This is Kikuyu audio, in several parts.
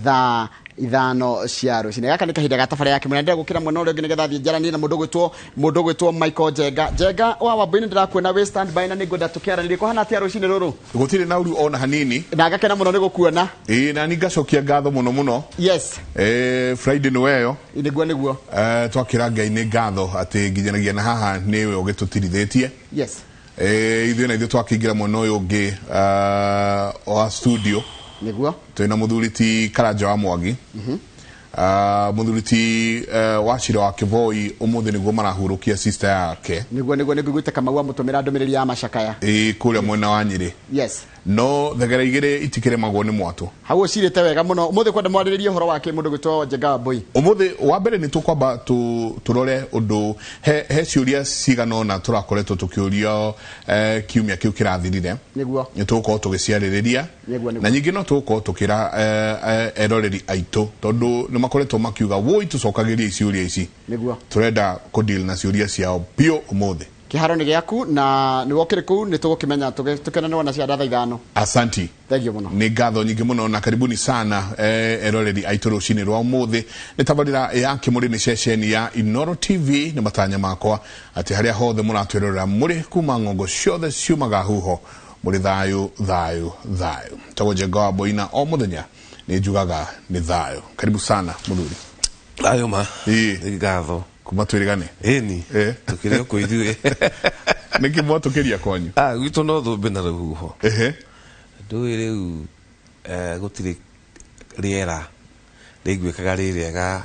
Thaa 5 cia rũcinĩ. Gaka nĩ kahinda ga tabarĩra ya kĩmũrĩa. Ndĩrenda gũkĩra mwena ũrĩa ũngĩ nĩgetha thiĩ njaranie na mũndũ ũgwĩtwo mũndũ ũgwĩtwo Michael Njenga. Njenga wa Wambũi, ndĩrakuona wĩ stand by na nĩngwenda tũkĩaranĩrie. Kũhana atĩa rũcinĩ rũrũ? Gũtirĩ na ũru ona hanini. Na ngakena mũno nĩ gũkuona. Ĩĩ, na ni ngacokia ngatho mũno mũno. Friday nĩ weyo. Nĩguo, nĩguo. Twakĩra Ngai nĩ ngatho atĩ nginyanagia na haha nĩwe ũgĩtũtirithĩtie. Ithuĩ na ithuĩ twakĩingĩra mwena ũyũ ũngĩ wa studio. Twĩna mũthuri ti Karanja wa Mwangi. Mũthuri ti wa Cira wa Kĩboi, ũmũthĩ nĩguo marahurũkia sister yake. Nĩguo, nĩguo, nĩngũiguĩte Kamau amũtũmĩra ndũmĩrĩri ya macakaya. Ĩĩ, kũrĩa mwena wa Nyĩrĩ. No thegere igĩrĩ itikĩremagwo nĩ mwatũ. Hau ũcirĩte wega mũno. Ũmũthĩ kwenda mwarĩrĩrie ũhoro wake mũndũ gwĩtwo Njenga wa Mbũi? Ũmũthĩ wa mbere nĩ tũkwamba tũrore ũndũ he ciũria cigana ũna tũrakoretwo tũkĩũrio kiumia kĩu kĩrathirire. Nĩ tũgũkorwo tũgĩciarĩrĩria. Nĩguo. Na nyingĩ no tũgũkorwo tũkĩra eroreri aitũ, tondũ nĩ makoretwo makiuga woi tũcokagĩrie ciũria ici. Tũrenda kũ deal na ciũria ciao biũ ũmũthĩ. Kĩharo nĩ gĩaku na nĩwe ũkĩrĩ kũu, nĩ tũgũkĩmenya tũkenanĩrwo na cia thaa 5. Asanti. Thank you mũno. Nĩ ngatho nyingĩ mũno na karibuni sana eroreri aitũ rũcinĩ rwa ũmũthĩ. Nĩ tabarĩra ya Kĩmũrĩ, nĩ ceceni ya Inooro TV. Nĩ matanya makwa atĩ harĩa hothe mũratwĩrorera mũrĩ kuma ng'ongo ciothe ciumaga huho mũrĩ thayũ, thayũ, thayũ. Tagwo Njenga wa Boina, o mũthenya nĩ njugaga nĩ thayũ. Karibu sana mũthuri. Thayũ ma. Ĩĩ. Nĩ ngatho. Kuma twĩrĩgane. Ĩni. Tũkĩrĩ o kũ ithuĩ. Nĩkĩ mwatũkĩria kwanyu? Ah, gwitũ no thũmbĩ na rũhuho. Ndũĩ rĩu gũtirĩ rĩera rĩiguĩkaga rĩ rĩega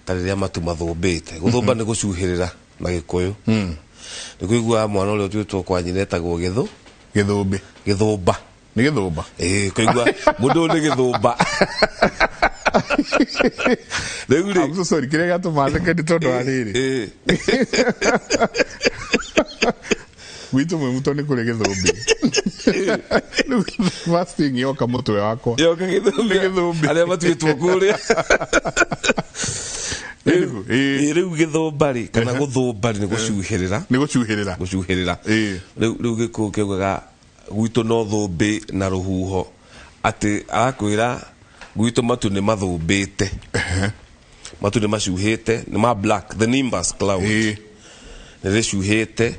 ta rĩrĩa matu mathũmbĩte. Gũthũmba nĩ gũcuhĩrĩra na Gĩkũyũ. Nĩ kũiguaga mwana ũrĩa ũtuĩtwo kwa nyina etagwo gĩthũ. Gĩthũmbĩ. Gĩthũmba. Nĩ gĩthũmba? Ĩĩ, kũigua mũndũ ũyũ nĩ gĩthũmba. Rĩu rĩ. I'm so sorry, kĩrĩa gĩatũma theke nĩ tondũ wa rĩrĩ. Gwitũ mwĩ mũto nĩ kũrĩ gĩthũmbĩ. Rĩu first thing yoka mũtwe wakwa. Yoka gĩthũmbĩ. Nĩ gĩthũmbĩ. Arĩa matuĩtwo kũrĩa. Rĩu, ĩĩ. Ĩĩ, rĩu gĩthũmba rĩ, kana gũthũmba rĩ, nĩ gũcuhĩrĩra. Nĩ gũcuhĩrĩra. Gũcuhĩrĩra. Rĩu Gĩkũyũ kĩaugaga gwitũ no thũmbĩ na rũhuho, atĩ arakwĩra gwitũ matu nĩ mathũmbĩte, matu nĩ macuhĩte, nĩ ma black, the nimbus cloud, nĩ rĩcuhĩte,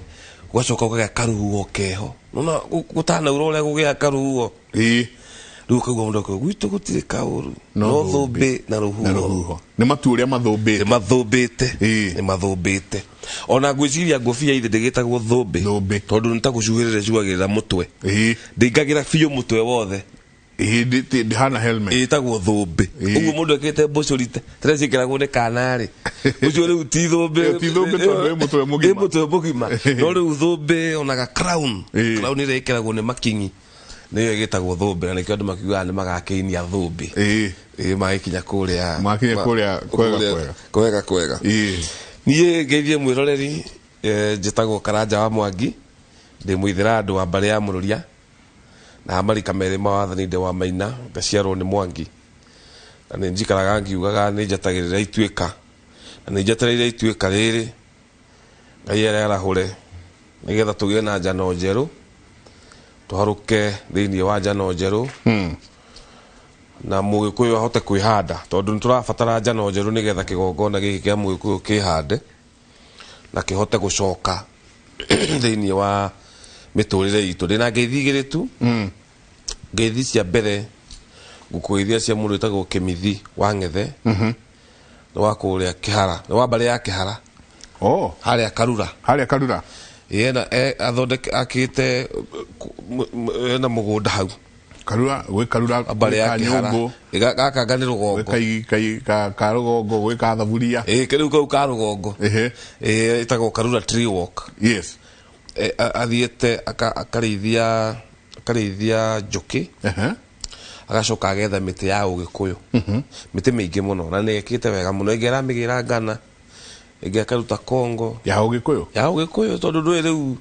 gũgacoka gũkagĩa karuhuho keho. Nona gũtanaura ũrĩa gũgĩa karuhuho. Rĩu ũkaigua mũndũ akiuga gwitũ gũtirĩ kaũru, no no thũmbĩ na rũhuho. Na rũhuho. Nĩ matu ũrĩa mathũmbĩte. Nĩ mathũmbĩte. Nĩ mathũmbĩte. Ona ngwĩciria ngũbia ithe ndĩgĩtagwo thũmbĩ. Thũmbĩ. Tondũ nĩ ta gũcuhĩrĩra ĩcuhagĩrĩra mũtwe. Ndĩingagĩra biũ mũtwe wothe. Ndĩhana helmet. Ĩtagwo thũmbĩ. Ũguo mũndũ ekĩrĩte mbũcũri tene ciĩkĩragwo nĩ kana rĩ. Ũcio rĩu ti thũmbĩ. Ĩyo ti thũmbĩ tondũ ĩ mũtwe mũgima. Ĩ mũtwe mũgima. No rĩu thũmbĩ onaga crown. Crown ĩrĩa ĩkĩragwo nĩ makingi. Nĩyo ĩgĩtagwo thũmbĩ, na nĩkĩo andũ makiugaga nĩ magakĩinia thũmbĩ. Ĩĩ, magĩkinya kũrĩa. Makinya kũrĩa kwega kwega. Kwega kwega. Niĩ ngeithie mwĩroreri, njĩtagwo Karanja wa Mwangi, ndĩ mũithĩra andũ wa mbarĩ ya Mũrũria, na marika merĩ ma wathani ndĩ wa Maina, ngaciarwo nĩ Mwangi. Na nĩ njikaraga ngiugaga nĩ njetagĩrĩra ituĩka, na nĩ njetereire ituĩka rĩrĩ, Ngai arĩarahũre, nĩgetha tũgĩe na njano njerũ, tũharũke thĩinĩ wa njano njerũ, na Mũgĩkũyũ ahote kwĩhanda, tondũ nĩ tũrabatara njano njerũ nĩgetha kĩgongona gĩkĩ kĩa Mũgĩkũyũ kĩhande na kĩhote gũcoka thĩinĩ wa mĩtũrĩre itũ. Ndĩna ngeithi igĩrĩ tu. Ngeithi cia mbere ngũkũgeithia cia mũndũ wĩtagwo Kĩmithi wa Ng'ethe. Nĩ wa kũrĩa Kĩhara, nĩ wa mbarĩ ya Kĩhara. Harĩa Karura. Harĩa Karura. Ĩĩ, ena, e, athondeke, akĩte, ena mũgũnda hau. Karura, gwĩ Karura, Mbarĩ ya gwĩ Kĩhara. Kanyũngũ. Ĩ, gaka nga nĩ rũgongo. Gwĩ ka rũgongo, gwĩ ka thaburia. Ĩĩ, rĩu kau ka rũgongo. Ĩĩ, ĩtagwo Karura Tree Walk. Ĩ, athiĩte akarĩithia, akarĩithia njũkĩ. Agacoka agetha mĩtĩ ya ũgĩkũyũ. Mĩtĩ mĩingĩ mũno, na nĩ ekĩte wega mũno. Ĩngĩ aramĩgĩra Ghana, ĩngĩ akaruta Congo. Ya ũgĩkũyũ? Ya ũgĩkũyũ, tondũ ndũĩ rĩu,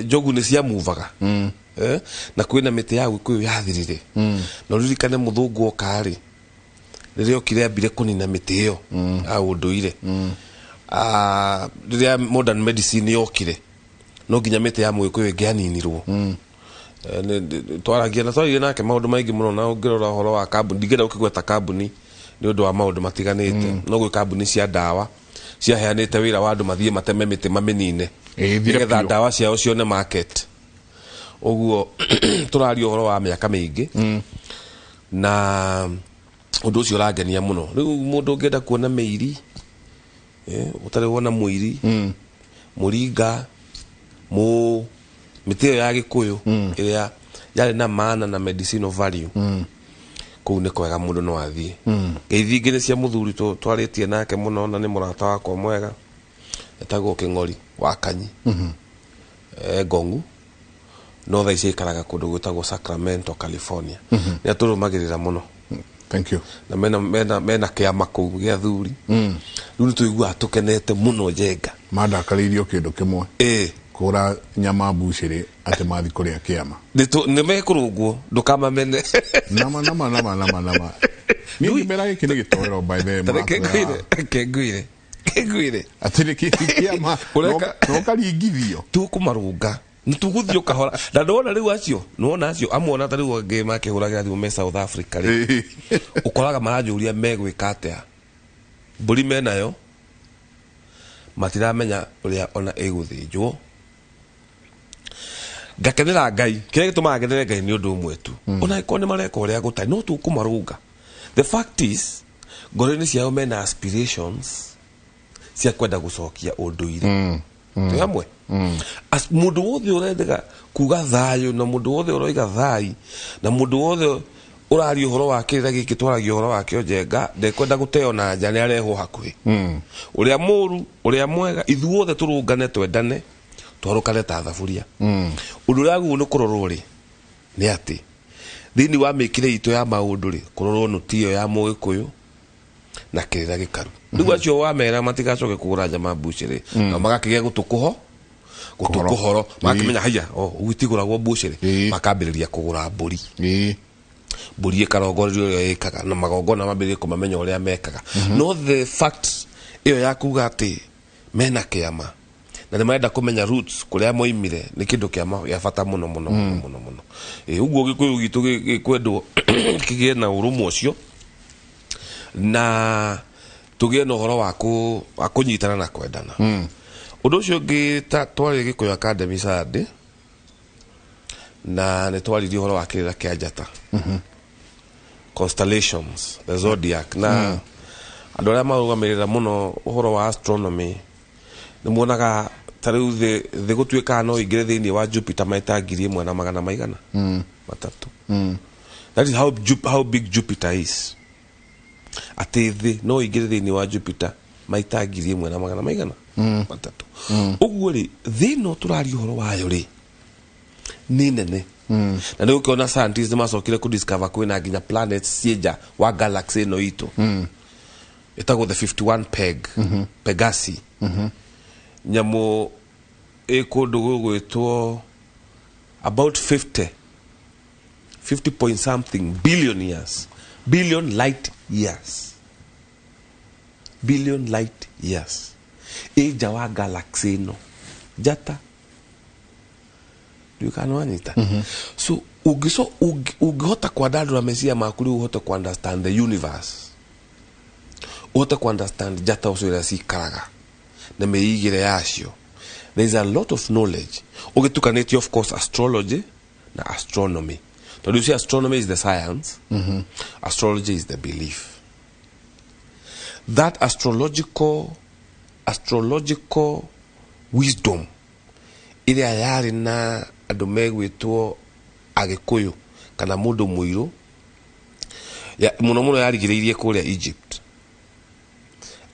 njogu nĩ ciamuvaga. Na kwĩna mĩtĩ ya ũgĩkũyũ yathirire. Na ũririkane mũthũngũ oka rĩ, rĩrĩa okire ambire kũnina mĩtĩ ĩyo ya ũndũire. Rĩrĩa modern medicine yokire, no nginya mĩtĩ ya mũgĩkũyũ ĩngĩaninirwo. Twaragia na twaririe nake maũndũ maingĩ mũno, na ũngĩrora ũhoro wa kambuni, ndingĩenda gũkĩgweta kambuni nĩ ũndũ wa maũndũ matiganĩte, no gwĩ kambuni cia ndawa ciaheanĩte wĩra wa andũ mathiĩ mateme mĩtĩ mamĩnine Ĩthire nĩgetha biũ. ndawa ciao cione market. Ũguo tũraria ũhoro wa mĩaka mĩingĩ, na ũndũ ũcio ũrangenia mũno. Rĩu mũndũ ũngĩenda kuona mĩiri, ũtarĩ wona mũiri, mũringa, mũ mĩtĩ ĩyo ya Gĩkũyũ ĩrĩa yarĩ na maana na medicinal value, kũu nĩ kwega, mũndũ no athiĩ. Ngeithi ingĩ nĩ cia mũthuri twarĩtie nake mũno na nĩ mũrata wakwa mwega, etagwo Kĩng'ori wa Kanyi, Ngongu, no thaa ici aikaraga kũndũ gwĩtagwo Sacramento, California. Nĩ atũrũmagĩrĩra mũno. Thank you. Na mena kĩama kũu gĩa thuri. Rĩu nĩ tũiguaga tũkenete mũno, Njenga. Mandakarĩirio kĩndũ kĩmwe, kũgũra nyama mbucĩrĩ atĩ mathi kũrĩa kĩama. Nĩ mekũrũngwo, ndũkamamene. Nama nama nama nama nama, niĩ ngĩmera gĩkĩ nĩ gĩtoero, by the way. Ta reke ngwĩre, reke ngwĩre, reke ngwĩre. Atĩ nĩ kĩama Ũreka- no karingithio. Tũkũmarũnga, nĩ tũgũthiĩ o kahora, na ndona rĩu acio, nĩwona acio amwe ona ta rĩu angĩ makĩhũragĩra thimũ me South Africa rĩ, ũkoraga maranjũria megwĩka atĩa. Mbũri menayo, matiramenya ũrĩa ona ĩgũthĩnjwo. Ngakenera Ngai. Kĩrĩa gĩtũmaga ngenere Ngai nĩ ũndũ ũmwe tu, ona angĩkorwo nĩ mareka ũrĩa gũtarĩ, no tũkũmarũnga. The fact is, ngoro-inĩ ciao mena aspirations cia kwenda gũcokia ũndũire. Twĩ hamwe. Mũndũ wothe ũrendaga kuga thayũ, na mũndũ wothe ũroiga thai, na mũndũ wothe ũraria ũhoro wa kĩrĩra gĩkĩ twaragia ũhoro wakĩo, Njenga, ndekwenda gũteo na nja, nĩ arehwo hakuhĩ. Ũrĩa mũru, ũrĩa mwega, ithuothe tũrũngane, twendane, twarũkane ta thaburia. Ũndũ ũrĩa wagĩrĩirwo nĩ kũrorwo rĩ, nĩ atĩ thĩinĩ wa mĩkĩre itũ ya maũndũ rĩ, kũrorwo nũti ĩyo ya Mũgĩkũyũ na kĩrĩra gĩkaru. Rĩu acio wamera matigacoke kũgũra nyama mbucĩrĩ, nao magakĩgĩa gũtũ kũho gũtũ Kũhoro. kũhoro, makĩmenya haiya, o ũguo itigũragwo mbucĩrĩ. Makambĩrĩria kũgũra mbũri. Mbũri ĩkarongorerio ũrĩa ĩkaga, na magongona mambĩrĩrie kũmamenya ũrĩa mekaga. No the fact ĩyo ya kuga atĩ mena kĩama na nĩ marenda kũmenya roots, kũrĩa moimire, nĩ kĩndũ kĩa bata mũno mũno mũno mũno mũno. Ũguo Gĩkũyũ gitũ gĩkwendwo kĩgĩe na ũrũmwe ũcio, na tũgĩe na ũhoro wa kũnyitana na kwendana. Ũndũ ũcio ũngĩ, ta twarĩ Gĩkũyũ Academy Saturday, na nĩ twaririe ũhoro wa kĩrĩra kĩa njata, constellations, the zodiac, na andũ arĩa marũgamĩrĩra mũno ũhoro wa astronomy nĩ muonaga ta rĩu thĩ gũtuĩkaga no ingĩre thĩinĩ wa Jupiter maita 1,100 maigana 3. That is how big Jupiter is, atĩ thĩ no ingĩre thĩinĩ wa Jupiter maita 1,100 maigana 3. Ũguo rĩ, thĩ ĩno tũraria ũhoro wayo rĩ, nĩ nene, na nĩ gũkĩona scientists nĩ macokire kũdiscover kwĩna nginya planets ciĩ nja wa galaxy ĩno itũ, ĩtagwo the 51 Peg, Pegasi, nyamũ ĩ kũndũ gũgwĩtwo about 50 point something billion years, billion light years, billion light years ĩ nja wa galaxy ĩno. Njata ndiũĩ kana nĩwanyita. So ũngĩhota kwandandũra meciria maku rĩu, ũhote ku understand the universe, ũhote ku understand njata ũcio ũrĩa cikaraga na mĩigĩre yacio, there is a lot of knowledge ũgĩtukanĩtie, of course, astrology na astronomy, tondũ you see, astronomy is the science, astrology is the belief. That astrological wisdom ĩrĩa yarĩ na andũ megwĩtwo Agĩkũyũ kana mũndũ mũirũ mũno mũno, yarigĩrĩirie kũrĩa Egypt,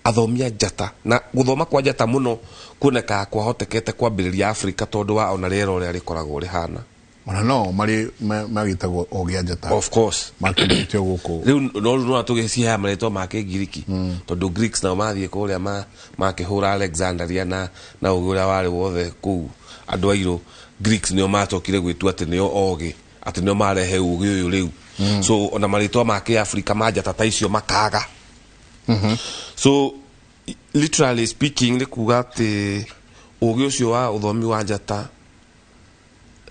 athomia njata, na gũthoma kwa njata mũno kuonekaga kwahotekete kwambĩrĩria Afrika tondũ wa ona rĩera ũrĩa rĩkoragwo rĩhana. Ona no marĩ magĩtagwo ogĩ a njata. Of course. Makĩrĩtio gũkũ. Rĩu no rĩu no tũgĩciheaga marĩtwa ma Kĩngiriki, tondũ Greeks nao mathiĩ kũrĩa makĩhũra Alexandria na ũgĩ ũrĩa warĩ wothe kũu, andũ airũ, Greeks nĩo macokire gwĩtua atĩ nĩo ogĩ, atĩ nĩo marehe ũgĩ ũyũ rĩu. So ona marĩtwa ma Kĩafrika ma njata ta icio makaga. So literally speaking, nĩ kuga atĩ ũgĩ ũcio wa ũthomi wa njata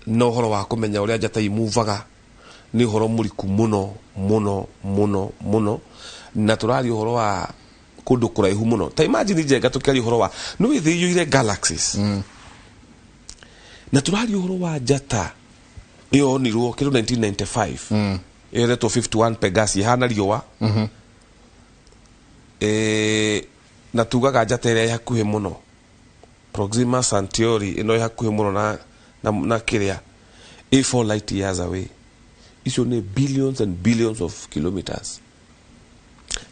Na ũhoro wa kũmenya ũrĩa njata imuvaga nĩ ũhoro mũriku mũno mũno mũno mũno, na tũraria ũhoro wa kũndũ kũraihu mũno. Ta imagine, Njenga, tũkĩaria ũhoro wa nĩ thĩ iyũire galaxies, na tũraria ũhoro wa njata ĩyo yonirwo kĩndũ 1995, ĩyo ĩretwo 51 Pegasi, ĩhana riũa. Na tugaga njata ĩrĩa ĩ hakuhĩ mũno, Proxima Centauri, ĩno ĩ hakuhĩ mũno na kĩrĩa ĩ 4 light years away. Icio nĩ billions and billions of kilometers,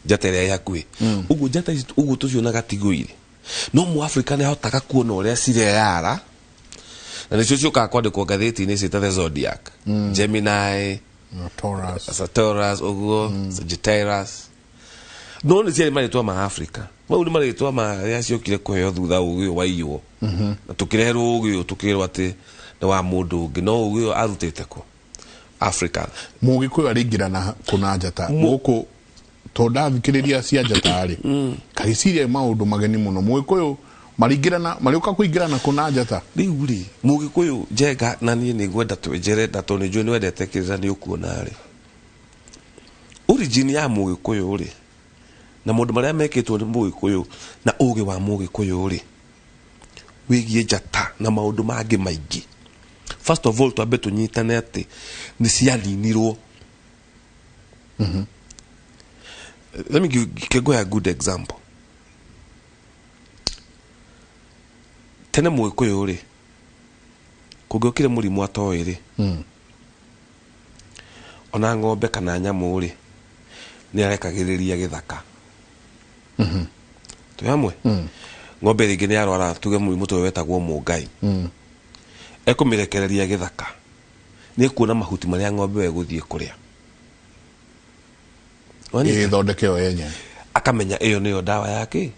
njata ĩrĩa ĩ hakuhĩ ũguo. Njata ici ũguo tũcionaga tigũire, no Mũafrika nĩ ahotaga kuona ũrĩa cireyara, na nĩcio ciũkaga kwandĩkwo ngathĩti-inĩ ciĩta the zodiac, Gemini, Taurus. Taurus ũguo, Sagittarius. No nĩ ciarĩ marĩtwa ma Africa. Mau nĩ marĩtwa marĩa ciokire kũheo thutha ũgĩ ũyũ waiywo, na tũkĩreherwo ũgĩ ũyũ, tũkĩrwo atĩ nĩ wa mũndũ ũngĩ, no ũgĩ ũyũ arutĩte kũ Africa. Mũgĩkũyũ arĩingĩrana kũna njata gũkũ, tondũ ndathikĩrĩria cia njata rĩ, kagĩciria maũndũ mageni mũno. Mũgĩkũyũ maringĩrana, marĩũka kũingĩrana kũna njata. Rĩu rĩ, Mũgĩkũyũ, Njenga, na niĩ nĩ ngwenda twenjere, na tondũ nĩ njũĩ nĩ wendete kĩrĩra, nĩ ũkuona rĩ origin ya Mũgĩkũyũ rĩ, na maũndũ marĩa mekĩtwo nĩ Mũgĩkũyũ na ũgĩ wa Mũgĩkũyũ rĩ wĩgiĩ njata na maũndũ mangĩ maingĩ. First of all, twambe tũnyitane atĩ nĩ cianinirwo. Let me give kĩngũya a good example. Tene Mũgĩkũyũ rĩ, kũngĩokire mũrimũ atoĩ rĩ, ona ng'ombe kana nyamũ rĩ, nĩ arekagĩrĩria gĩthaka. Twĩ hamwe? Ng'ombe rĩngĩ nĩ yarwara, tuge mũrimũ tũyũ wetagwo mũngai, ekũmĩrekereria gĩthaka, nĩ ekuona mahuti marĩa ng'ombe ĩyo ĩgũthiĩ kũrĩa. Wanyita? Ĩthondeke yo yenyewe. Akamenya ĩyo nĩyo ndawa yake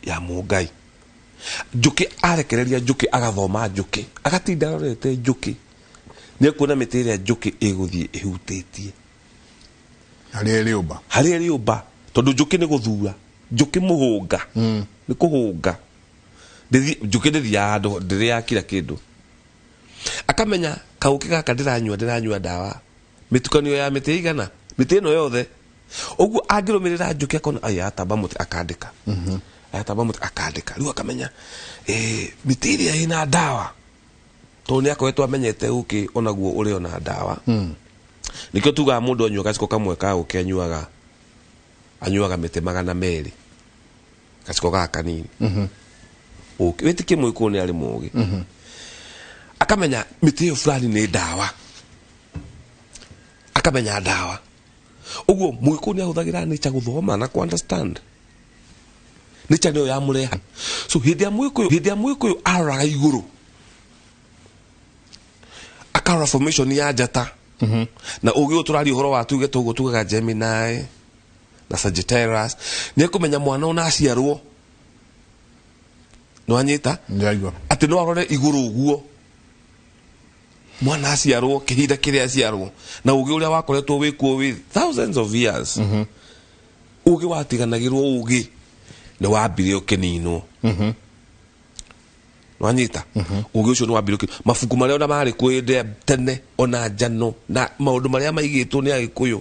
ya mũngai. Njũkĩ, arekereria njũkĩ, agathoma njũkĩ, agatinda arorete njũkĩ, nĩ ekuona mĩtĩ ĩrĩa njũkĩ ĩgũthiĩ ĩhutĩtie. Harĩa ĩrĩũmba. Harĩa rĩũmba, tondũ njũkĩ nĩ gũthura, njũkĩ mũhũnga nĩ kũhũnga. Njũkĩ ndĩthiaga handũ, ndĩrĩaga kila kĩndũ. Akamenya kaũkĩ gaka ndĩranyua, ndĩranyua ndawa mĩtukanio ya mĩtĩ igana, mĩtĩ ĩno yothe. Ũguo angĩrũmĩrĩra njũkĩ, akona aya atamba mũtĩ akandĩka, aya atamba mũtĩ akandĩka. Rĩu akamenya mĩtĩ ĩrĩa ĩna ndawa, tondũ nĩ akoretwo amenyete ũkĩ onaguo ũrĩ ona ndawa. Nĩkĩo tugaga mũndũ anyua gaciko kamwe ka ũkĩ, anyuaga mĩtĩ 200, gaciko gaka kanini. Ũkĩ, wĩtĩkie Mũgĩkũyũ nĩ arĩ mũgĩ, akamenya mĩtĩ ĩyo fulani nĩ ndawa, akamenya ndawa. Ũguo Mũgĩkũyũ nĩ ahũthagĩra nature gũthoma na ku understand. Nature nĩyo yamũreha. So hĩndĩ ya Mũgĩkũyũ aroraga igũrũ, akarora formation ya njata na ũgĩ ũyũ tũraria ũhoro wa, tuge toguo tugaga Gemini na Sagittarius, nĩ ekũmenya mwana ona aciarwo, nĩwanyita? Njaigua. Atĩ no arore igũrũ ũguo mwana aciarwo, kĩhinda kĩrĩa aciarwo, na ũgĩ ũrĩa wakoretwo wĩkuo wĩ thousands of years. Ũgĩ watiganagĩrwo, ũgĩ nĩ wambire ũkĩninwo. Nwanyita? Ũgĩ ũcio nĩ wambire ũkĩ mabuku marĩa ona marĩ kuo hĩndĩ ya tene, ona njano na maũndũ marĩa maigĩtwo nĩ Agĩkũyũ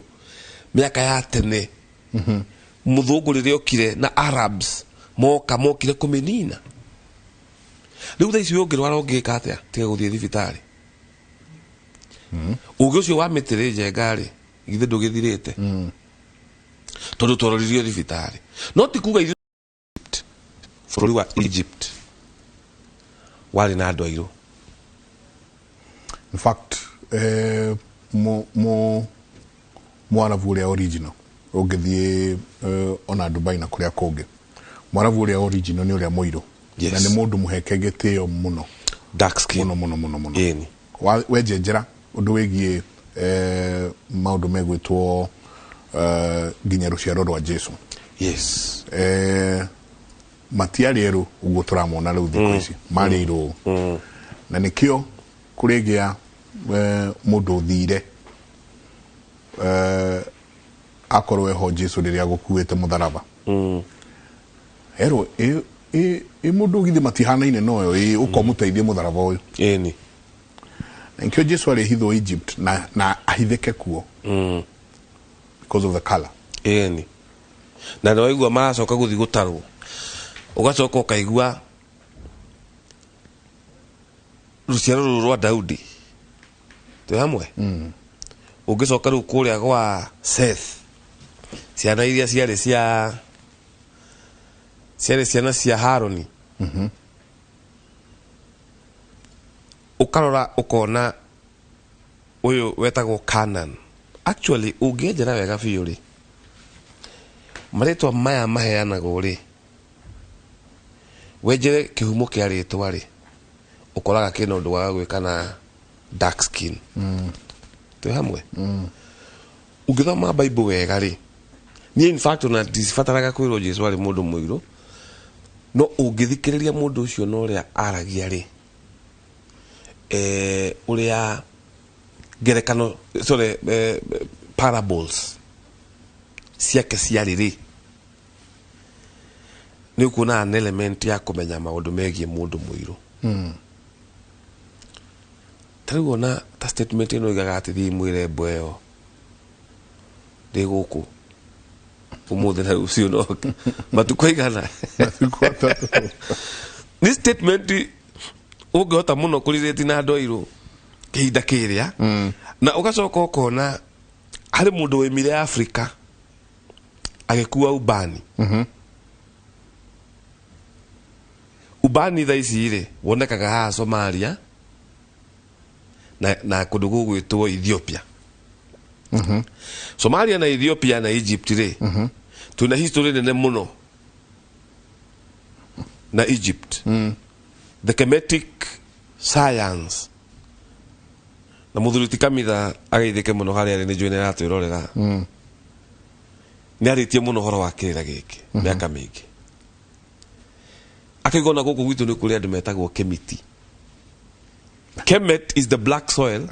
mĩaka ya tene, mũthũngũ rĩrĩa okire na Arabs moka, mokire kũmĩnina. Rĩu thaa ici we ũngĩrwara ũngĩka atĩa tiga gũthiĩ thibitarĩ? Ũgĩ ũcio wa mĩtĩ rĩ, Njenga rĩ, githĩ ndũgĩthirĩte? Tondũ twaroririo thibitarĩ. No ti kuga ithuĩ bũrũri wa Egypt warĩ na andũ airũ. In fact, mu mwarabu ũrĩa original ũngĩthiĩ ona Dubai na kũrĩa kũngĩ, mwarabu ũrĩa original nĩ ũrĩa mũirũ. Na nĩ mũndũ mũheke gĩtĩo mũno. Dark skin. Mũno mũno mũno mũno. Ĩni. Wenjenjera ũndũ wĩgiĩ maũndũ megwĩtwo nginya rũciaro rwa Jesu, matiarĩ erũ ũguo tũramona rĩu thikũ ici, marĩ airũ. Na nĩkĩo kũrĩgĩa mũndũ ũthire akorwo eho Jesu rĩrĩa gũkuĩte mũtharaba, erwo ĩ mũndũ githĩ matihanaine noyo, ĩ ũka ũmũteithie mũtharaba ũyũ. Na nikĩo Jesu arĩhithwo Egypt na ahithĩke kuo because of the color. Ĩni, na nĩ waigua maracoka gũthiĩ gũtarwo, ũgacoka ũkaigua rũciaro rũrũ rwa Daudi twĩ hamwe. Ũngĩcoka rĩu kũrĩa gwa Seth, ciana iria ciarĩ cia ciarĩ ciana cia Haroni, ũkarora ũkona ũyũ wetagwo Canaan. Actually, ũngĩenjera wega biũ rĩ, marĩtwa maya maheanagwo rĩ, wenjere kĩhumo kĩa rĩtwa rĩ, ũkoraga kĩna ũndũ wa gwĩka na dark skin. Twĩ hamwe. Ũngĩthoma Bible wega rĩ, niĩ in fact ona ndibataraga kwĩrwo Jesu arĩ mũndũ mũirũ, no ũngĩthikĩrĩria mũndũ ũcio na ũrĩa aragia rĩ, ũrĩa ngerekano, sorry, parables ciake ciarĩ rĩ, nĩ ũkuona an element ya kũmenya maũndũ megiĩ mũndũ mũirũ. Ta rĩu ona ta statement ĩno igaga atĩ thiĩ mwĩre mbwa ĩyo ndĩ gũkũ ũmũthĩ na rũciũ, no matukũ aigana? Matukũ 3. Nĩ statement ũngĩhota mũno kũrĩrĩti na andũ airũ kĩhinda kĩrĩa, na ũgacoka ũkona harĩ mũndũ waimire Afrika agĩkua ubani. Ubani thaa ici rĩ, wonekaga haha Somalia na kũndũ gũgwĩtwo Ethiopia. Somalia na Ethiopia na Egypt rĩ, twĩna history nene mũno na Egypt, the Kemetic science, na mũthuri ti kamitha ageithĩke mũno harĩa arĩ, nĩ njũĩ nĩ aratwĩrorera. Nĩ arĩtie mũno ũhoro wa kĩrĩra gĩkĩ mĩaka mĩingĩ, akauga ona gũkũ gwitũ nĩ kũrĩ andũ metagwo Kemiti. Kemet is the black soil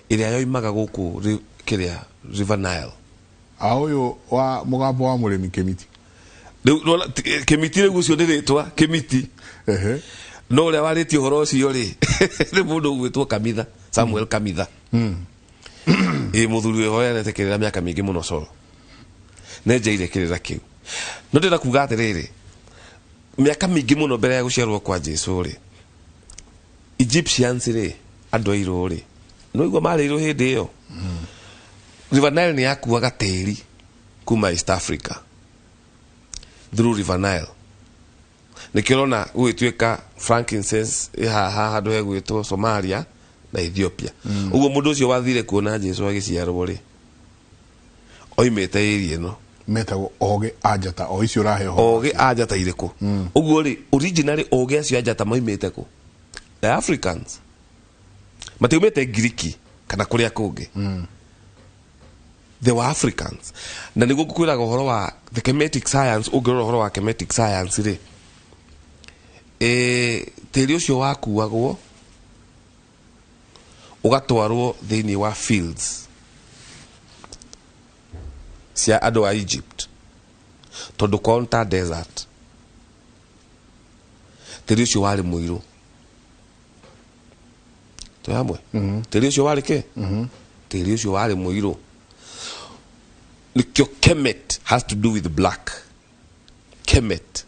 ĩrĩa yoimaga gũkũ kĩrĩa River Nile. A ũyũ wa mũgambo wa mũrĩmi Kĩmiti. Rĩu nĩwona, Kĩmiti rĩu ũcio nĩ rĩtwa Kĩmiti. No ũrĩa warĩtie ũhoro ũcio rĩ, nĩ mũndũ ũgwĩtwo Kamitha, Samuel Kamitha. Ĩ mũthuri wĩho yanete kĩrĩra mĩaka mĩingĩ mũno coro nenjeire kĩrĩra kĩu, no ndĩrenda kuga atĩrĩrĩ, mĩaka mĩingĩ mũno mbere ya gũciarwo kwa Jesu rĩ, Egyptians rĩ, andũ airũ rĩ, nĩwaigua marĩ airũ hĩndĩ ĩyo, River Nile nĩ yakuaga tĩri kuma East Africa through River Nile. Nĩkĩo ũrona gũgĩtuĩka frankincense ĩ haha handũ hegwĩtwo Somalia na Ethiopia. Ũguo mũndũ ũcio wathire kuona Jesu agĩciarwo rĩ, oimĩte area ĩno. Metagwo ogĩ a njata o icio ũrahe ũhoro. Ogĩ a njata irĩkũ? Ũguo rĩ, originally ogĩ acio a njata maumĩte kũ? The Africans matiumĩte Ngiriki kana kũrĩa kũngĩ. They were Africans. Na nĩguo ngũkwĩraga ũhoro wa the Kemetic science. Ũngĩrora ũhoro wa Kemetic science rĩ, tĩri ũcio wakuagwo ũgatwarwo thĩinĩ wa fields cia andũ a Egypt, tondũ kwao nĩ ta desert. Tĩri ũcio warĩ mũirũ. Twĩ hamwe? Tĩri ũcio warĩ kĩ? Tĩri ũcio warĩ mũirũ. Nĩkĩo Kemet has to do with black. Kemet,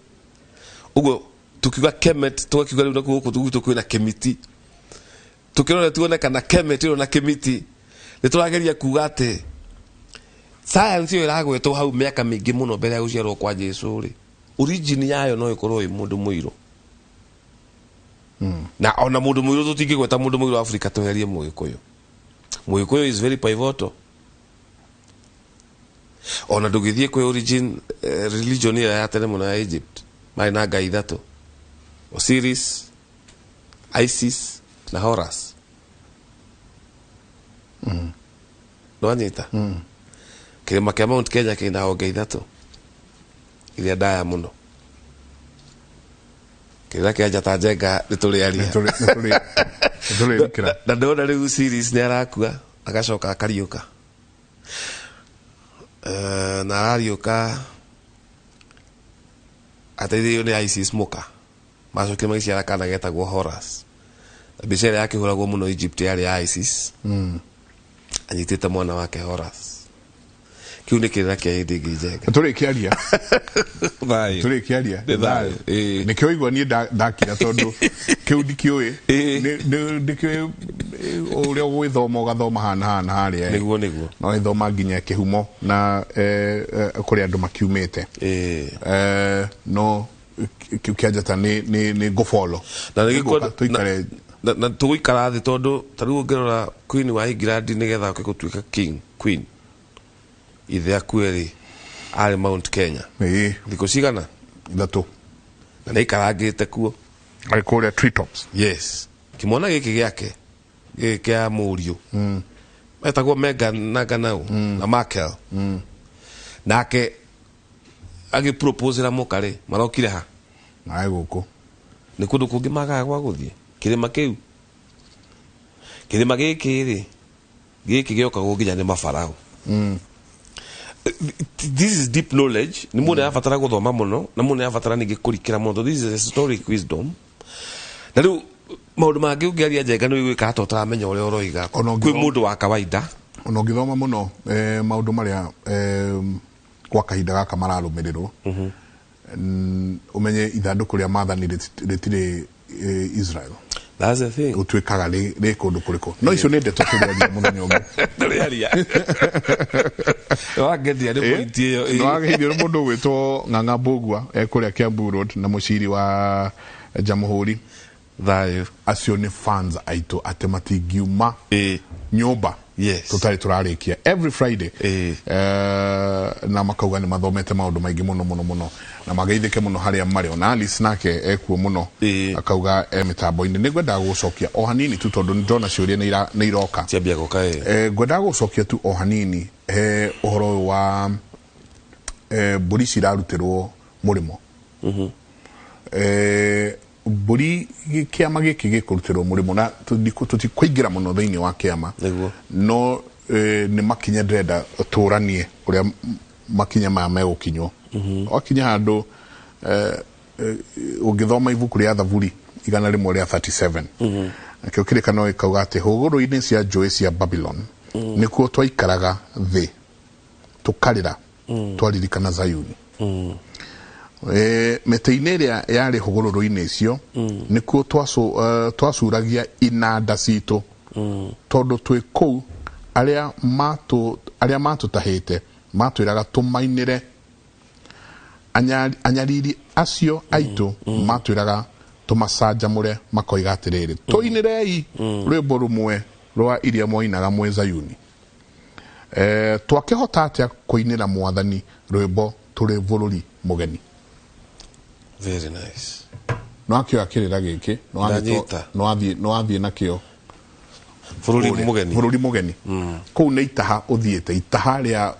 ũguo tukiuga Kemet, tũgakiuga rĩu nakuo gũkũ gwitũ kwĩna Kĩmiti. Tũkĩrora tuone kana Kemet ĩyo na Kĩmiti, nĩ tũrageria kuga atĩ science ĩyo ĩragwetwo hau mĩaka mĩingĩ mũno mbere ya gũciarwo kwa Jesu rĩ, origin yayo no ĩkorwo ĩ mũndũ mũirũ. Na ona mũndũ mũirũ, tũtingĩgweta mũndũ mũirũ Afrika tweherie Mũgĩkũyũ. Mũgĩkũyũ is very pivotal. Ona ndũgĩthiĩ kwĩ origin, religion ĩyo ya tene mũno ya Egypt, marĩ na ngai ithatũ, Osiris, Isis na Horus. Nĩwanyita? Kĩrĩma kĩa Mount Kenya kĩna honge ithatũ iria ndaya mũno. Kĩrĩra kĩa njata njenga nĩ tũrĩaria. Nĩtũrĩrikĩra. Na ndona rĩu series nĩ arakua agacoka akariũka. Na arariũka ateithĩrĩirio nĩ Isis mũka, macokire magĩciara kana getagwo Horus. Mbica ĩrĩa yakĩhũragwo mũno Egypt yarĩ ya Isis anyitĩte mwana wake Horus. Kĩu nĩ kĩrĩra kĩa hĩndĩ ĩngĩ njega. Tũrĩkĩaria. Thayũ. Tũrĩkĩaria. Nĩ thayũ. Ĩĩ. Nĩkĩo waigua niĩ ndakira tondũ kĩu ndikĩũĩ. Ĩĩ. Ndikĩũĩ ũrĩa ũgwĩthoma ũgathoma hana hana harĩa. Nĩguo nĩguo. No ĩthoma nginya kĩhumo na kũrĩa andũ makiumĩte. Ĩĩ. No kĩu kĩa njata nĩ ngũbolo. Na nĩ Nĩngũka tũikare na tũgũikara thĩ tondũ ta rĩu ũngĩrora queen wa England nĩgetha oke gũtuĩka king queen ithe akue rĩ arĩ Mount Kenya Ĩĩ. Thikũ cigana? 3. Na nĩ aikarangĩte kuo. Arĩ kũrĩa Treetops. Yes, kĩmwana gĩkĩ gĩake gĩkĩ kĩa mũriũ etagwo Meghan na Ganau na Markle nake agĩproposera mũka rĩ marokire ha? Nae gũkũ. Nĩ kũndũ kũngĩ magaga gwa gũthiĩ kĩrĩma kĩu kĩrĩma gĩkĩ rĩ gĩkĩ gĩokagwo nginya nĩ mabarao. This is deep knowledge. Nĩ mũndũ arabatara gũthoma mũno na mũndũ arabatara ningĩ kũrikĩra mũno tondũ this is a historic wisdom. Na rĩu maũndũ mangĩ ũngĩaria njenga nĩ ũiguĩkaga ta ũtaramenya ũrĩa ũroiga Ona kwĩ mũndũ wa kawaida. Ona ũngĩthoma mũno maũndũ marĩa kwa kahinda gaka mararũmĩrĩrwo, ũmenye ithandũkũ rĩa maathani rĩtirĩ Israel. That's the thing. Gũtuĩkaga rĩ kũndũ kũrĩkũ. No icio nĩ ndeto tũrĩaria mũthenya ũngĩ. Tũrĩaria. Wangeria nĩ point ĩyo. Nĩ wageithio nĩ mũndũ ũgwĩtwo Ng'ang'a Mbũgua e kũrĩa Kiambu Road na mũciri wa Jamhuri. Thayũ. Acio nĩ fans aitũ atĩ matingiuma nyũmba Yes. tũtarĩ tũrarĩkia every Friday. Na makauga nĩ mathomete maũndũ maingĩ mũno mũno mũno na mageithĩke mũno harĩa marĩ. Ona Alice nake ekuo mũno akauga e mĩtambo-inĩ. Nĩ ngwendaga gũcokia o hanini tu tondũ nĩ ndĩrona ciũria nĩ iroka. Ciambia gũka, ĩĩ. Ngwendaga gũcokia tu o hanini he ũhoro ũyũ wa mbũri cirarutĩrwo mũrĩmo. Mbũri kĩama gĩkĩ gĩkũrutĩrwo mũrĩmo na tũtikũingĩra mũno thĩinĩ wa kĩama. Nĩguo. No nĩ makinya ndĩrenda tũranie ũrĩa makinya maya megũkinywo. Wakinya handũ ũngĩthoma ibuku rĩa Thaburi igana rĩmwe rĩa 37. Nakĩo kĩrĩkanĩro gĩkauga atĩ hũgũrũ-inĩ cia njũĩ cia Babylon nĩkuo twaikaraga thĩ tũkarĩra twaririkana Zayuni. Mĩtĩ-inĩ ĩrĩa yarĩ hũgũrũrũ-inĩ icio nĩkuo twacuragia inanda citũ tondũ twĩ kũu arĩa matũtahĩte matwĩraga tũmainĩre. Anyariri acio aitũ matwĩraga tũmacanjamũre makoiga atĩrĩrĩ, tũinĩrei rwĩmbo rũmwe rwa iria mwainaga mwĩ Zayuni. Twakĩhota atĩa kũinĩra mwathani rwĩmbo tũrĩ bũrũri mũgeni? Very nice. No akĩoya kĩrĩra gĩkĩ, Ndanyita. no athiĩ nakĩo bũrũri kũrĩa. Mũgeni. Bũrũri mũgeni. Kũu nĩ itaha ũthiĩte, itaha rĩa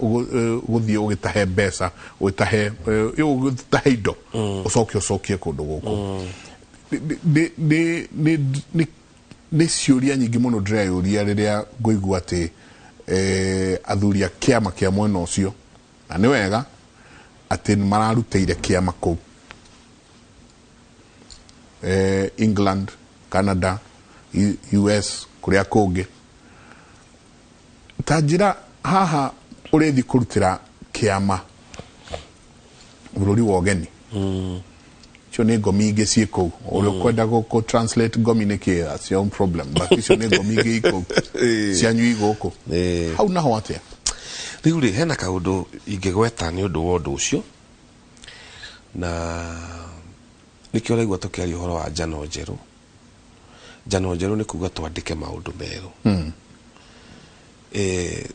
gũthiĩ ũgĩtahe mbeca, ũgĩtahe indo, ũcoke ũcokie kũndũ gũkũ. Nĩ ciũria nyingĩ mũno ndĩreyũria rĩrĩa ngũigua atĩ athuri a kĩama kĩa mwena ũcio, na nĩ wega atĩ nĩ mararutĩire kĩama kũu. England, Canada, US, kũrĩa kũngĩ. Ta njĩra haha ũrĩthiĩ kũrutĩra kĩama bũrũri wa ũgeni. Icio nĩ ngomi ingĩ ciĩ kũu. Ũrĩa ũkwenda kũ translate ngomi nĩ kĩ, that's your own problem. But icio nĩ ngomi ingĩ i kũu. Cianyu i gũkũ. Hau naho atĩa? Rĩu rĩ, hena kaũndũ ingĩgweta nĩ ũndũ wa ũndũ ũcio. Na nĩkĩo ũraigua tũkĩaria ũhoro wa njano njerũ. Njano njerũ nĩ kuga twandĩke maũndũ merũ.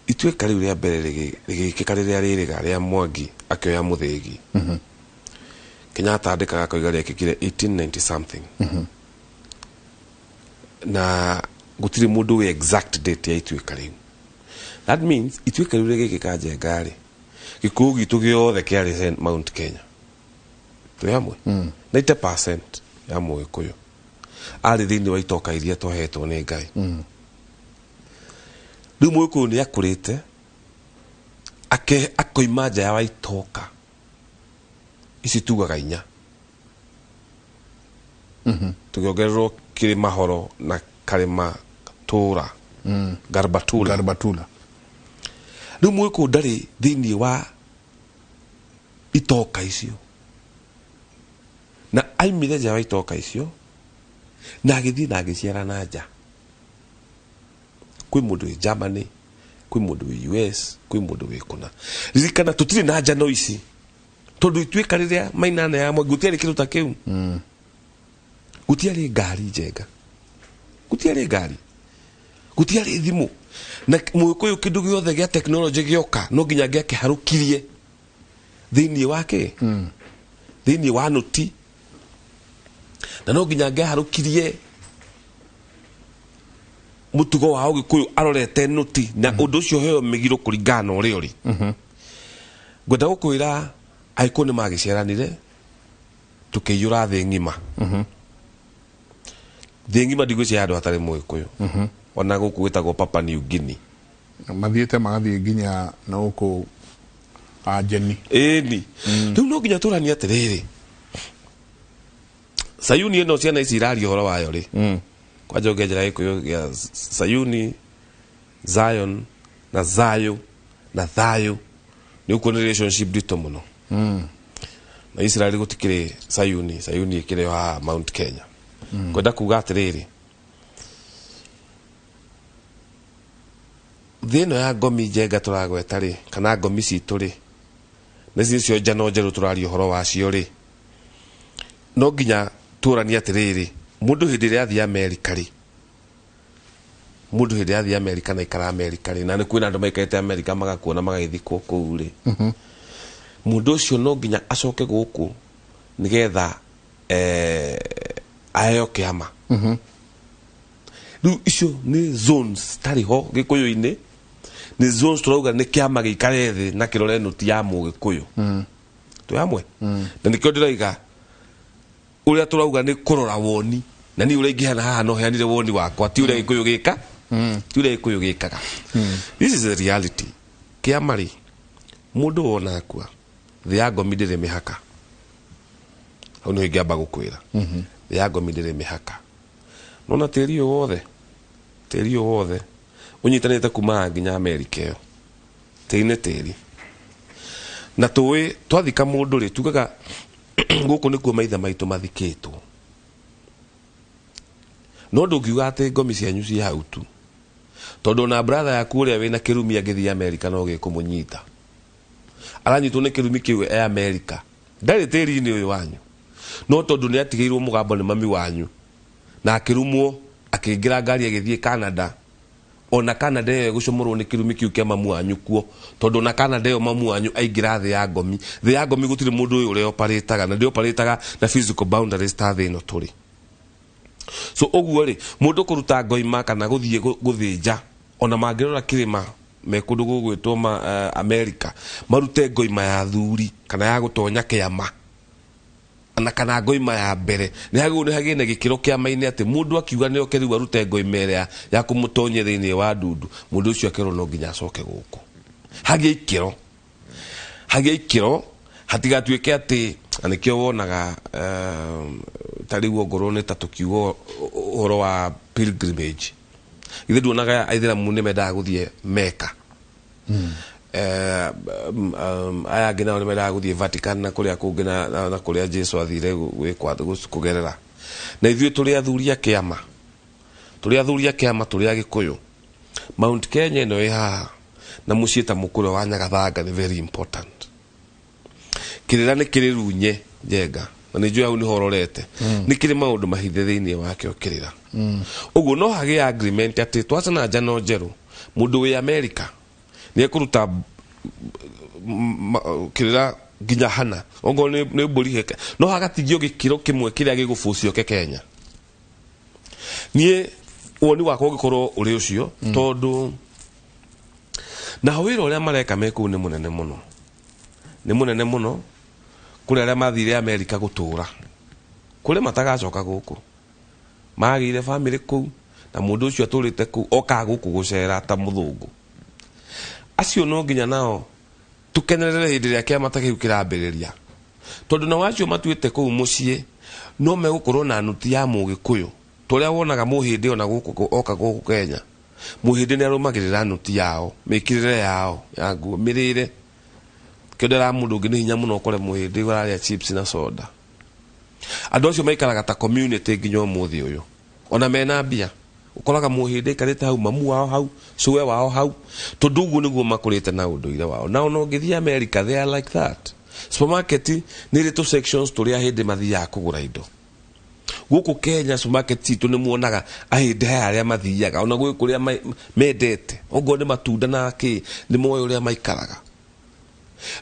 Ituĩka rĩu rĩa mbere rĩgĩkĩka rĩrĩa rĩrĩga rĩa Mwangi akĩoya Mũthĩgi. Kenyatta andĩkaga akoiga rĩekĩkire 1890 something. Na gũtirĩ mũndũ wĩ exact date ya ituĩka rĩu. That means ituĩka rĩu rĩgĩkĩka Njenga rĩ, gĩkũyũ gitũ gĩothe kĩarĩ Mount Kenya. Twĩ hamwe? 90% ya Mũgĩkũyũ arĩ thĩinĩ wa itoka iria twahetwo nĩ Ngai. Rĩu Mũgĩkũyũ nĩ akũrĩte akoima nja ya itoka ici tugaga inya. Tũkĩongererwo Kĩrĩmahoro na Karĩma Tũra, Garbatula. Garbatula. Rĩu Mũgĩkũyũ ndarĩ thĩinĩ wa itoka icio, na aimire nja wa itoka icio na agĩthiĩ na agĩciara na nja. Kwĩ mũndũ wĩ Germany, kwĩ mũndũ wĩ US, kwĩ mũndũ wĩ kũna. Ririkana tũtirĩ na njano ici, tondũ ituĩka rĩrĩa Mainana ya Mwangi gũtiarĩ kĩndũ ta kĩu. Gũtiarĩ ngari, Njenga, gũtiarĩ ngari, gũtiarĩ thimũ. Na Mũgĩkũyũ kĩndũ gĩothe gĩa tekinoronjĩ gĩoka no nginya ngĩakĩharũkirie thĩinĩ wa kĩ, thĩinĩ wa nũti, na no nginya ngĩaharũkirie mũtugo wa Ũgĩkũyũ arorete nũti, na ũndũ ũcio heo mĩgiro kũringana na ũrĩa ũrĩ. Ngwenda gũkwĩra Agĩkũyũ nĩ magĩciaranire, tũkĩiyũra thĩ ng'ima. Thĩ ng'ima ndigwĩciria handũ hatarĩ Mũgĩkũyũ, ona gũkũ gwĩtagwo Papua New Guinea. Mathiĩte magathiĩ nginya na gũkũ Anjeni. Ĩni, rĩu no nginya tũranie atĩrĩrĩ, Sayuni ĩno ciana ici iraria ũhoro wayo rĩ, kwanja ũngĩanjĩra Gĩkũyũ gĩa Sayuni, Zion na Zayũ na thayũ, nĩ ũkuona relationship nditũ mũno. Na Israel gũtikĩrĩ Sayuni, Sayuni ĩkĩrĩ o haha Mount Kenya. Kwenda kuga atĩrĩrĩ, thĩ ĩno ya ngomi, Njenga, tũragweta rĩ, kana ngomi citũ rĩ, na ici nĩcio njano njerũ tũraria ũhoro wacio rĩ, no nginya tũranie atĩrĩrĩ, mũndũ hĩndĩ ĩrĩa athiĩ Amerika rĩ, mũndũ hĩndĩ ĩrĩa athiĩ Amerika na ikara Amerika rĩ, na nĩ kwĩna andũ maikarĩte Amerika magakuona magagĩthikwo kũu rĩ, mũndũ ũcio no nginya acoke gũkũ nĩgetha aheo kĩama. Rĩu icio nĩ zones tarĩ ho Gĩkũyũ-inĩ, nĩ zones tũrauga nĩ kĩama gĩikare thĩ na kĩrore nũti ya Mũgĩkũyũ. Twĩ hamwe? Na nĩkĩo ndĩroiga ũrĩa tũrauga nĩ kũrora woni, na niĩ ũrĩa ingĩheana haha no heanire woni wakwa, ti ũrĩa Gĩkũyũ gĩka, ti ũrĩa Gĩkũyũ gĩkaga. This is the reality. Kĩama rĩ, mũndũ wona akua, thĩ ya ngomi ndĩrĩ mĩhaka. Hau nĩho ingĩamba gũkwĩra, thĩ ya ngomi ndĩrĩ mĩhaka. Nona tĩri ũyũ wothe, tĩri ũyũ wothe ũnyitanĩte kuma haha nginya Amerika ĩyo, tĩri nĩ tĩri. Na tũĩ twathika mũndũ rĩ, tugaga gũkũ nĩkuo maithe maitũ mathikĩtwo. No ndũngiuga atĩ ngomi cianyu ciĩ hau tu, tondũ ona brother yaku ũrĩa wĩna kĩrumi angĩthiĩ Amerika no gĩkũmũnyita. Aranyitwo nĩ kĩrumi kĩu e Amerika, ndarĩ tĩri-inĩ ũyũ wanyu, no tondũ nĩ atigĩirwo mũgambo nĩ mami wanyu na akĩrumwo, akĩingĩra ngari agĩthiĩ Canada. Ona Canada ĩyo ĩgũcomorwo nĩ kĩrumi kĩu kĩa mamu wanyu kuo, tondũ ona Canada ĩyo mamu wanyu aingĩra thĩ ya ngomi. Thĩ ya ngomi gũtirĩ mũndũ ũyũ ũrĩa oparĩtaga, na ndĩoparĩtaga na physical boundaries ta thĩ ĩno tũrĩ. So ũguo rĩ, mũndũ kũruta ngoima kana gũthiĩ gũthĩnja, ona mangĩrora kĩrĩma me kũndũ gũgwĩtwo America, marute ngoima ya thuri kana ya gũtonya kĩama na kana ngoima ya mbere, nĩ hagĩrĩirwo nĩ hagĩe na gĩkĩro kĩama-inĩ atĩ mũndũ akiuga nĩ oke rĩu arute ngoima ĩrĩa ya kũmũtonyia thĩinĩ wa ndundu, mũndũ ũcio akerwo no nginya acoke gũkũ. Hagĩe ikĩro, hagĩe ikĩro, hatigatuĩke atĩ, na nĩkĩo wonaga ta rĩu ongorwo nĩ ta tũkiuga ũhoro wa pilgrimage, githĩ nduonaga Aithĩramu nĩ mendaga gũthiĩ Mecca? Aya angĩ nao nĩ mendaga gũthiĩ Vatican na kũrĩa kũngĩ na kũrĩa Jesu athire gwĩkwa kũgerera. Na ithuĩ tũrĩ athuri a kĩama, tũrĩ athuri a kĩama, tũrĩ Agĩkũyũ, Mount Kenya ĩno ĩ haha na mũciĩ ta mũkũrwe wa Nyagathanga nĩ very important. Kĩrĩra nĩ kĩrĩ runye, Njenga, na nĩ njũĩ hau nĩho ũrorete. Nĩ kĩrĩ maũndũ mahithe thĩinĩ wakĩo kĩrĩra. Ũguo no hagĩe agreement atĩ twacana njano njerũ, mũndũ wĩ America nĩ ekũruta kĩrĩra nginya hana, ongorwo nĩ mbũri heke, no hagatigio gĩkĩro kĩmwe kĩrĩa gĩgũbũcio ke Kenya. Niĩ woni wakwa ũngĩkorwo ũrĩ ũcio, tondũ naho wĩra ũrĩa mareka me kũu nĩ mũnene mũno, nĩ mũnene mũno. Kũrĩ arĩa mathire Amerika gũtũra, kũrĩ matagacoka gũkũ, magĩire bamĩrĩ kũu, na mũndũ ũcio atũrĩte kũu okaga gũkũ gũcera ta mũthũngũ. Acio no nginya nao tũkenerere hĩndĩ ĩrĩa kĩama ta kĩu kĩrambĩrĩria, tondũ nao acio matuĩte kũu mũciĩ no megũkorwo na nũti ya Mũgĩkũyũ. Tũrĩa wonaga mũhĩndĩ ona gũkũ oka gũkũ Kenya, mũhĩndĩ nĩ arũmagĩrĩra nũti yao, mĩkĩrĩre yao ya nguo, mĩrĩre. Kĩndera mũndũ ũngĩ nĩ hinya mũno ũkore mũhĩndĩ ũrarĩa chips na soda. Andũ acio maikaraga ta community nginya ũmũthĩ ũyũ, ona mena mbia. Ũkoraga mũhĩndĩ aikarĩte hau, mamu wao hau, cũwe wao hau, tondũ ũguo nĩguo makũrĩte na ũndũire wao. Na ona ũngĩthiĩ America, they are like that. Supermarket nĩ ĩrĩ tũ sections tũrĩa ahĩndĩ mathiaga kũgũra indo. Gũkũ Kenya supermarket citũ nĩ muonaga ahĩndĩ haya arĩa mathiaga, ona gwĩ kũrĩa mendete, ongorwo nĩ matunda na kĩ, nĩ moĩ ũrĩa maikaraga.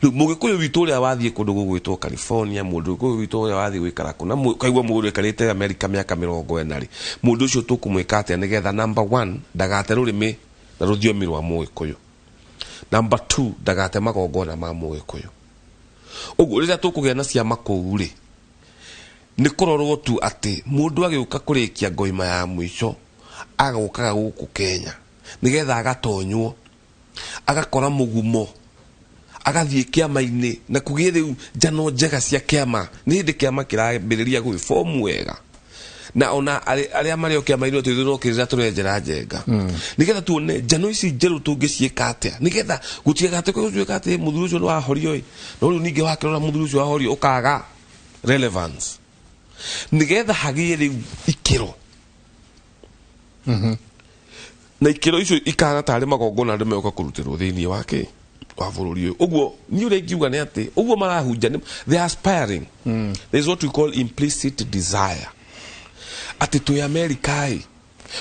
Rĩu mũgĩkũyũ witũ ũrĩa wathiĩ kũndũ gũgwĩtwo California, mũndũ ũyũ witũ ũrĩa wathiĩ gũikara kũ, na ũkaigua mũndũ aikarĩte America mĩaka 40 rĩ, mũndũ ũcio tũkũmwĩka atĩa nĩgetha number 1 ndagate rũrĩmĩ na rũthiomi rwa mũgĩkũyũ, number 2 ndagate magongona ma mũgĩkũyũ. Ũguo rĩrĩa tũkũgĩa na ciama kũu rĩ, nĩ kũrorwo tu atĩ mũndũ agĩũka kũrĩkia ngoima ya mũico agokaga gũkũ Kenya nĩgetha agatonywo, agakora mũgumo, agathiĩ kĩama-inĩ, na kũgĩe rĩu njano njega cia kĩama. Nĩ hĩndĩ kĩama kĩrambĩrĩria gwĩbomu wega, na ona arĩa marĩ o kĩama-inĩ tũithuĩ no kĩrĩra tũrenjera njenga, nĩgetha tuone njano ici njerũ tũngĩciĩka atĩa, nĩgetha gũtigagatuĩke gũtuĩka atĩ mũthuri ũcio nĩ wahorio ĩ, no rĩu ningĩ wakĩrora mũthuri ũcio wahorio ũkaga relevance, nĩgetha hagĩe rĩu ikĩro. Na ikĩro icio ikahana tarĩ magongona andũ megũka kũrutĩrwo thĩinĩ wa kĩ wa bũrũri ũyũ. Ũguo niĩ ũrĩa ingiuga nĩ atĩ ũguo marahunja they are aspiring. There is what we call implicit desire, atĩ twĩ America ĩ,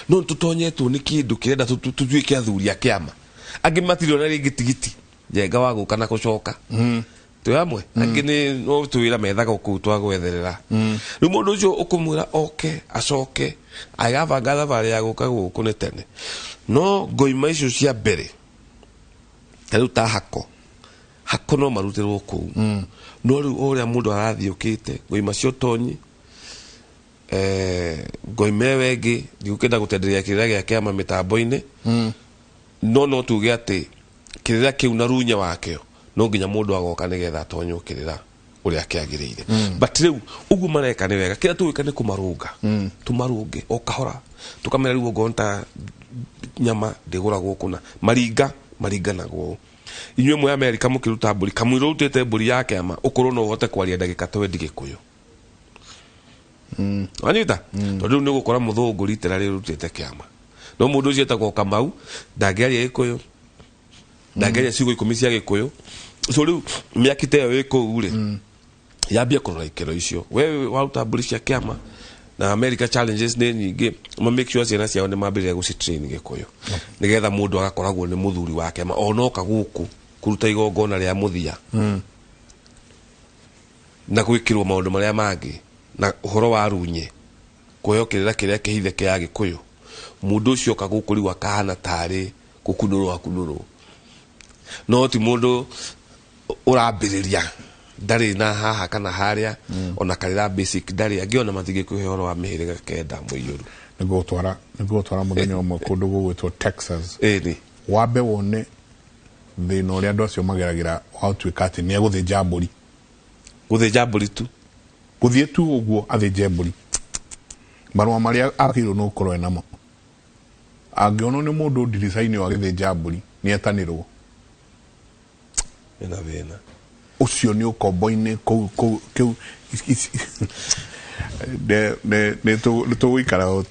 no tũtonyetwo nĩ kĩndũ kĩrenda tũtuĩke athuri a kĩama. Angĩ matirĩ ona rĩngĩ tigiti njenga wa gũka na gũcoka. Twĩ hamwe, angĩ nĩ no twĩra methaga kũu twagwetherera. Rĩu mũndũ ũcio ũkũmwĩra oke acoke agabanga thabarĩ ya gũka gũkũ nĩ tene. No ngoima icio cia mbere ta rĩu ta hako hako no marutĩrwo kũu, no rĩu o ũrĩa mũndũ arathiĩ ũkĩte ngoima cia ũtonyi, ngoima ĩyo ĩngĩ ndigũkĩenda gũtenderia kĩrĩra gĩa kĩama mĩtambo-inĩ, no tuge atĩ kĩrĩra kĩu na runye wakĩo no nginya mũndũ agoka nĩgetha atonywo kĩrĩra ũrĩa kĩagĩrĩire. But rĩu ũguo mareka nĩ wega, kĩrĩa tũgwĩka nĩ kũmarũnga, tũmarũnge o kahora, tũkamera rĩu ongorwo nĩ ta nyama ndĩgũragwo kũna, maringa maringanagwo ũũ. Inyuĩ mwĩ Amerika mũkĩruta mbũri, kamũira ũrutĩte mbũri ya kĩama ũkorwo no ũhote kwaria ndagĩka 20 Gĩkũyũ. Wanyita? Tondũ rĩu nĩ ũgũkora mũthũngũ ritera rĩrutĩte kĩama, no mũndũ ũcio etagwo Kamau ndangĩaria Gĩkũyũ, ndangĩaria ciugo 10 cia Gĩkũyũ. So rĩu mĩaki ta ĩyo ĩ kũu rĩ, yambie kũrora ikĩro icio. We waruta mbũri cia kĩama na America challenges nĩ nyingĩ, ma make sure ciana ciao nĩ mambĩrĩria gũcitrain Gĩkũyũ, nĩgetha mũndũ agakoragwo nĩ mũthuri wa kĩama onoka gũkũ kũruta igongona rĩa mũthia na gwĩkĩrwo maũndũ marĩa mangĩ na ũhoro wa runye kũheo kĩrĩra kĩrĩa kĩhithe kĩa Gĩkũyũ. Mũndũ ũcio oka gũkũ rĩu akahana tarĩ gũkunũrwo akunũrwo, no ti mũndũ ũrambĩrĩria ndarĩ na haha kana harĩa, ona karĩra basic ndarĩ. Angĩ ona matingĩkũhe ũhoro wa mĩhĩrĩga 9 mũiyũru. Nĩngũgũtwara mũthenya ũmwe kũndũ gũgwĩtwo Texas, ĩni wambe wone thĩna ũrĩa andũ acio mageragĩra wa gũtuĩka atĩ nĩ egũthĩnja mbũri. Gũthĩnja mbũri tu. Gũthiĩ tu ũguo athĩnje mbũri, marũa marĩa agĩrĩirwo nĩ gũkorwo enamo, angĩonwo nĩ mũndũ ndirica-inĩ ĩyo agĩthĩnja mbũri nĩ etanĩrwo. Ĩna thĩna. Ũcio nĩ ũkombo-inĩ kũu kũu kĩu nĩ tũgũikara o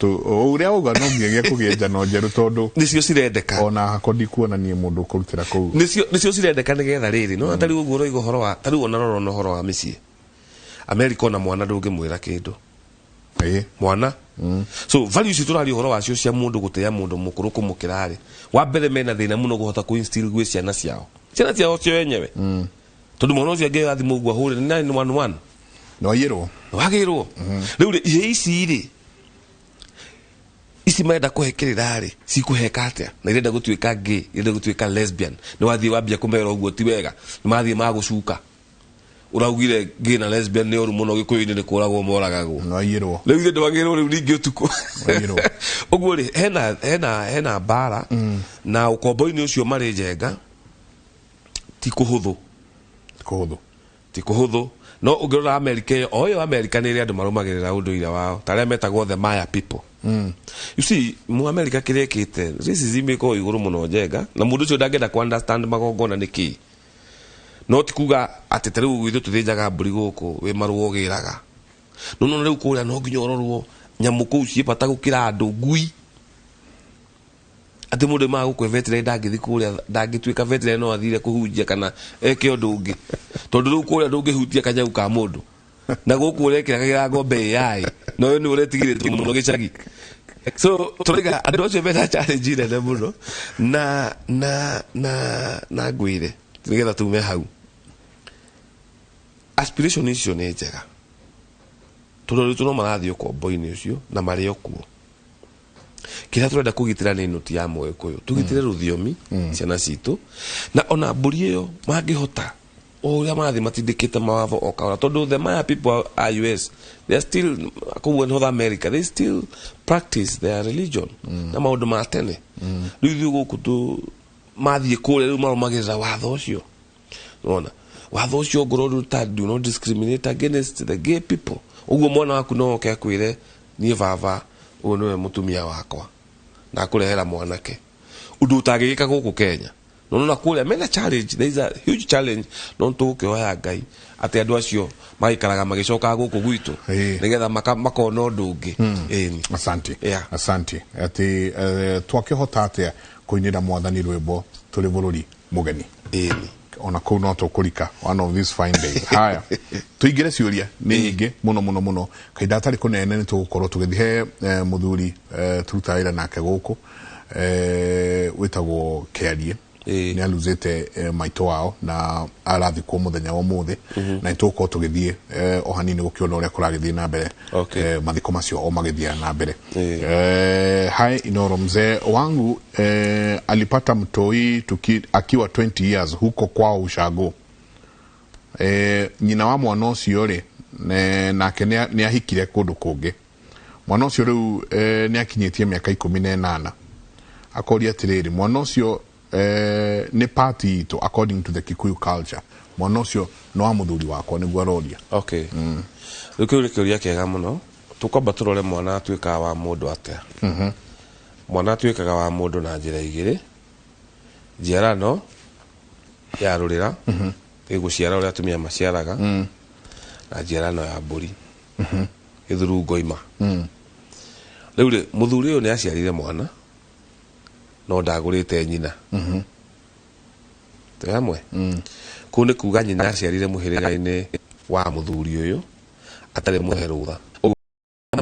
ũrĩa wauga, no nginyagia kũgĩe njano njerũ tondũ nĩcio cirendeka. Ona hakwa ndikuona niĩ mũndũ ũkũrutĩra kũu. Nĩcio cirendeka nĩgetha rĩrĩ no tarĩu ũguo ũroiga ũhoro wa tarĩu ona rora ona ũhoro wa mĩciĩ America, ona mwana ndũngĩmwĩra kĩndũ. Mwana so value icio tũraria ũhoro wacio cia mũndũ gũtĩa mũndũ mũkũrũ kũmũkĩra rĩ, wa mbere mena thĩna mũno kũhota kũ instill gwĩ ciana ciao, ciana ciao cio enyewe, tondũ mwana ũcio angĩoya thimũ ũguo ahũre nĩ 911. Nĩwaiyĩrwo. Wagĩrwo rĩu rĩ, ihe ici rĩ, ici marenda kũhe kĩrĩra rĩ, cikũheka atĩa na irenda gũtuĩka gay, irenda gũtuĩka lesbian? Nĩ wathiĩ wambia kũmera ũguo ti wega, nĩ mathiĩ magũcuka ũraugire gay na lesbian nĩ ũru mũno Gĩkũyũ-inĩ, nĩ kũragwo moragagwo. Nĩwaiyĩrwo. Rĩu ithe ndwagĩrĩrwo rĩu ningĩ ũtukũ. Nĩwaiyĩrwo. Ũguo rĩ, hena mbara na ũkombo-inĩ ũcio marĩ njenga ti kũhũthũ. Kũhũthũ. Ti kũhũthũ, no ũngĩrora America ĩyo, o ĩyo America nĩ ĩrĩ andũ marũmagĩrĩra ũndũire wao, ta arĩa metagwo the Maya people. You see, mu America kĩrĩa ĩkĩte, racism ĩkoragwo igũrũ mũno, Njenga, na mũndũ ũcio ndangĩenda ku understand magongona nĩ kĩĩ. No ti kuga atĩ ta rĩu ithuĩ tũthĩnjaga mbũri gũkũ, wĩ marũa ũgĩraga, no no rĩu kũrĩa no nginya ũrorwo nyamũ kũu ciĩ bata gũkĩra andũ, ngui. Atĩ mũndũ aumaga gũkũ e veterinary, ndangĩthiĩ kũrĩa, ndangĩtuĩka veterinary, no athire kũhunjia kana eke ũndũ ũngĩ, tondũ rĩu kũrĩa ndũngĩhutia kanyau ka mũndũ, na gũkũ ũrekĩragĩra ng'ombe AI na ũyũ nĩ ũretigĩrĩtwo mũno gĩcagi. So tũraiga andũ acio mena challenge nene mũno na ngwĩre nĩgetha tume hau, aspiration icio nĩ njega, tondũ rĩu no marathiĩ ũkombo-inĩ ũcio na marĩ o kuo. Kĩrĩa tũrenda kũgitĩra nĩ noti ya Mũgĩkũyũ, tũgitĩre rũthiomi, ciana citũ, na ona mbũri ĩyo mangĩhota o ũrĩa marathiĩ matindĩkĩte mawatho o kahora, tondũ the Maya people are US, they are still kũu North America, they still practice their religion na maũndũ ma tene. Rĩu ithuĩ gũkũ tũ mathiĩ kũrĩa, rĩu marũmagĩrĩra watho ũcio. Nĩwona watho ũcio ngorwo rĩu ta do not discriminate against the gay people, ũguo mwana waku no oke akwĩre, "Niĩ baba, ũyũ nĩwe mũtumia wakwa," na akũrehera mwanake, ũndũ ũtangĩgĩka gũkũ Kenya. No nona kũrĩa mena challenge, there is a huge challenge, no tũgũkĩhoya Ngai atĩ andũ acio magĩikaraga magĩcokaga gũkũ gwitũ nĩgetha makona ũndũ ũngĩ. Ĩni. Asante. Yeah. Asante. Atĩ twakĩhota atĩa kũinĩra Mwathani rwĩmbo tũrĩ bũrũri mũgeni? Ĩni. Ona kũu no tũkũrika one of these fine days. Haya, tũingĩre ciũria nĩ nyingĩ mũno mũno mũno. Kahinda gatarĩ kũnene nĩ tũgũkorwo tũgĩthiĩ he mũthuri tũrutaga wĩra nake gũkũ, wĩtagwo Kĩarie. Nĩ aluzĩte maitũ wao na arathikwo mũthenya wa ũmũthĩ, na nĩ tũgũkorwo tũgĩthiĩ o hanini gũkĩona ũrĩa kũragĩthiĩ na mbere. Mathiko macio o magĩthiaga na mbere. Hai Inoro, mzee wangu alipata mtoi akiwa 20 years huko kwao ushago. Nyina wa mwana ũcio rĩ, nake nĩ ahikire kũndũ kũngĩ. Mwana ũcio rĩu nĩ akinyĩtie mĩaka 18. Akoria atĩrĩrĩ, mwana ũcio nĩ part itũ according to the Kikuyu culture? Mwana ũcio nĩ wa mũthuri wakwa, nĩguo aroria. Okay, rĩu kĩu nĩ kĩũria kĩega mũno. Tũkwamba tũrore mwana atuĩkaga wa mũndũ atĩa. Mwana atuĩkaga wa mũndũ na njĩra igĩrĩ: njiarano ya rũrĩra, ĩgũciara ũrĩa atumia maciaraga, na njiarano ya mbũri gĩthuru ngoima. Rĩu rĩ, mũthuri ũyũ nĩ aciarire mwana no ndagũrĩte nyina. Twĩ hamwe? Kũu nĩ kuga nyina aciarire mũhĩrĩga-inĩ wa mũthuri ũyũ atarĩ mũhe rũtha. Ũguo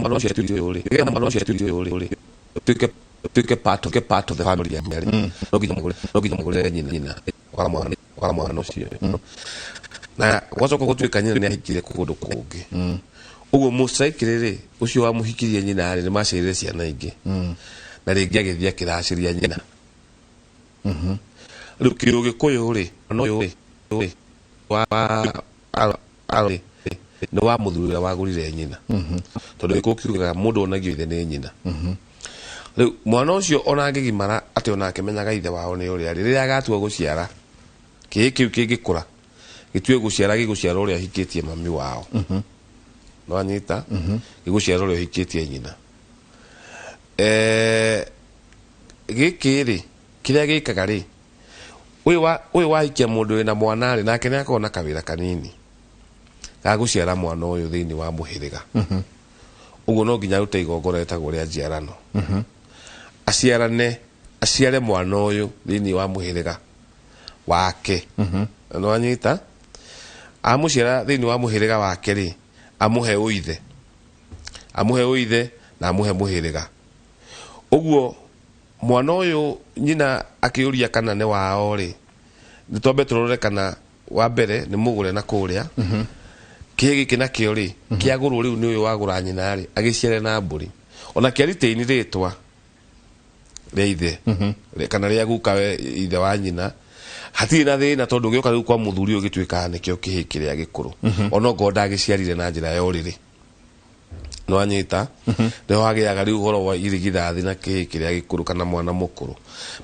mwana ũcio atuĩke ũyũ rĩ, nĩgetha mwana ũcio atuĩke ũyũ rĩ, tuĩke part of the family rĩ, no nginya mũgũrĩre nyina wa mwana ũcio. Na gwacoka gũtuĩka nyina nĩ ahikire kũndũ kũngĩ. Ũguo most likely rĩ, ũcio wamũhikirie nyina rĩ, nĩ maciarire ciana ingĩ, na rĩngĩ agĩthiĩ akĩracĩria nyina. Rĩu kĩũgĩkũyũ rĩ, mwana ũyũ rĩ wa nĩ wa mũthuri ũrĩa wagũrire nyina, tondũ gĩkũyũ kiugaga mũndũ onagio ithe nĩ nyina. Rĩu mwana ũcio ona angĩgimara atĩ ona akĩmenyaga ithe wao nĩ ũrĩa rĩ, rĩrĩa agatua gũciara, kĩĩ kĩu kĩngĩkũra gĩtue gũciara, gĩgũciara ũrĩa ahikĩtie mami wao. No anyita gĩgũciara ũrĩa ũhikĩtie nyina. Gĩkĩ rĩ, kĩrĩa gĩkaga rĩ, ũyũ wahikia mũndũ wĩna mwana rĩ, nake nĩ akoragwo na kawĩra kanini ga gũciara mwana ũyũ thĩinĩ wa mũhĩrĩga. Ũguo no nginya arute igongona rĩtagwo rĩa njiarano, aciarane, aciare mwana ũyũ thĩinĩ wa mũhĩrĩga wake. Na nĩwanyita, amũciara thĩinĩ wa mũhĩrĩga wake rĩ, amũhe ũithe, amũhe ũithe na amũhe mũhĩrĩga. Ũguo mwana ũyũ nyina akĩũria kana nĩ wao rĩ, nĩ twambe tũrore kana wa mbere nĩ mũgũre na kũrĩa kĩĩ gĩkĩ nakĩo rĩ, kĩagũrwo rĩu nĩ ũyũ wagũra nyina rĩ, agĩciare na mbũri, ona kĩariteini rĩtwa rĩa ithe kana rĩa guka we ithe wa nyina, hatirĩ na thĩna, tondũ gĩoka rĩu kwa mũthuri ũyũ gĩtuĩkaga nĩkĩo kĩhĩ kĩrĩa gĩkũrũ, onokorwo ndagĩciarire na njĩra ya ũrĩrĩ. Nĩwanyita? Nĩho hagĩaga rĩu ũhoro wa irigithathi na kĩhĩ kĩrĩa gĩkũrũ kana mwana mũkũrũ.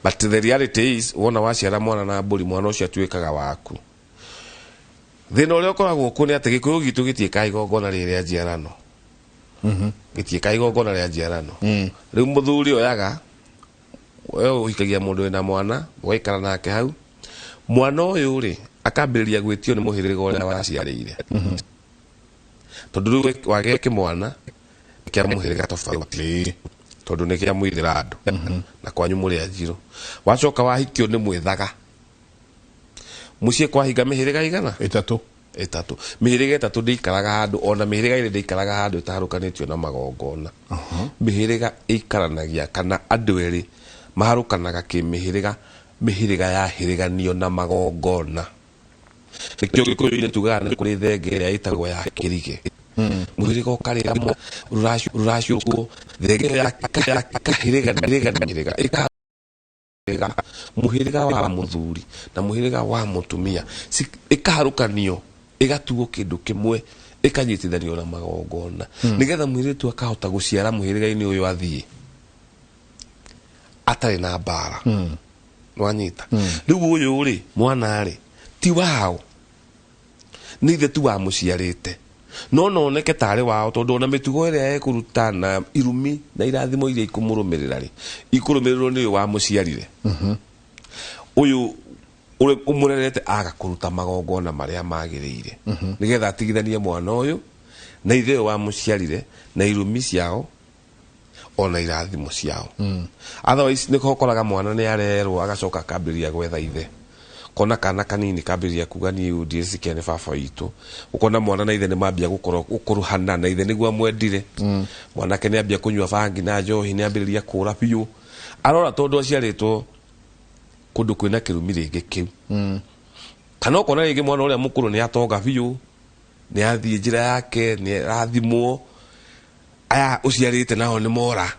But the reality is, wona waciara mwana na mbũri, mwana ũcio atuĩkaga waku. Thĩna ũrĩa ũkoragwo kuo nĩ atĩ Gĩkũyũ gitũ gĩtiĩkaga igongona rĩrĩ rĩa njiarano. Gĩtiĩkaga igongona rĩa njiarano. Rĩu mũthuri oyaga, we ũhikagia mũndũ wĩna mwana, ũgaikara nake hau. Mwana ũyũ rĩ, akambĩrĩria gwĩtio nĩ mũhĩrĩga ũrĩa waciarĩire, tondũ rĩu wagĩa kĩmwana kĩa mũhĩrĩga tofauti, tondũ nĩ kĩa mũithĩra andũ na kwanyu mũrĩ anjirũ. Wacoka wahikio nĩ mwĩthaga mũciĩ, kwahinga mĩhĩrĩga igana? Ĩtatũ. Ĩtatũ. Mĩhĩrĩga ĩtatũ ndĩikaraga handũ, ona mĩhĩrĩga ĩrĩ ndĩikaraga handũ ĩtaharũkanĩtio na magongona. Mĩhĩrĩga ĩikaranagia, kana andũ erĩ maharũkanaga kĩmĩhĩrĩga, mĩhĩrĩga yahĩrĩganio na magongona. Nĩkĩo Gĩkũyũ-inĩ tugaga nĩ kũrĩ thenge ĩrĩa ĩtagwo ya kĩrige, mũhĩrĩga ũkarĩra rũracio, rũracio kuo thenge ĩyo ya kahĩrĩga mĩhĩrĩga ĩkaharũka, mũhĩrĩga wa mũthuri na mũhĩrĩga wa mũtumia, ĩkaharũkanio, ĩgatuo kĩndũ kĩmwe, ĩkanyitithanio na magongona, nĩgetha mũirĩtu akahota gũciara mũhĩrĩga-inĩ ũyũ, athiĩ atarĩ na mbara. Nwanyita? Rĩu ũyũ rĩ, mwana rĩ, ti wao, nĩ ithe tu wamũciarĩte, no noneke tarĩ wao, tondũ ona mĩtugo ĩrĩa ĩkũruta na irumi na irathimo iria ikũmũrũmĩrĩra rĩ, ikũrũmĩrĩrwo nĩ ũyũ wamũciarire. Ũyũ ũrĩa ũmũrerete aga kũruta magongona marĩa magĩrĩire, nĩgetha atigithanie mwana ũyũ na ithe ũyũ wamũciarire, na irumi ciao ona irathimo ciao. Otherwise nĩ ũkoraga mwana nĩ arerwo, agacoka akambĩrĩria gwetha ithe, kona kana kanini kambĩrĩria kuga, "Niĩ ũyũ ndirĩcikia nĩ baba witũ." Ũkona mwana na ithe nĩ mambia gũkorwo gũkũrũhana, na ithe nĩguo amwendire. Mwanake nĩ ambia kũnyua bangi na njohi, nĩ ambĩrĩria kũra biũ, arora tondũ aciarĩtwo kũndũ kwĩna kĩrumi rĩngĩ kĩu. Kana ũkona rĩngĩ mwana ũrĩa mũkũrũ nĩ atonga biũ, nĩ athiĩ njĩra yake, nĩ arathimwo, aya ũciarĩte nao nĩ mora.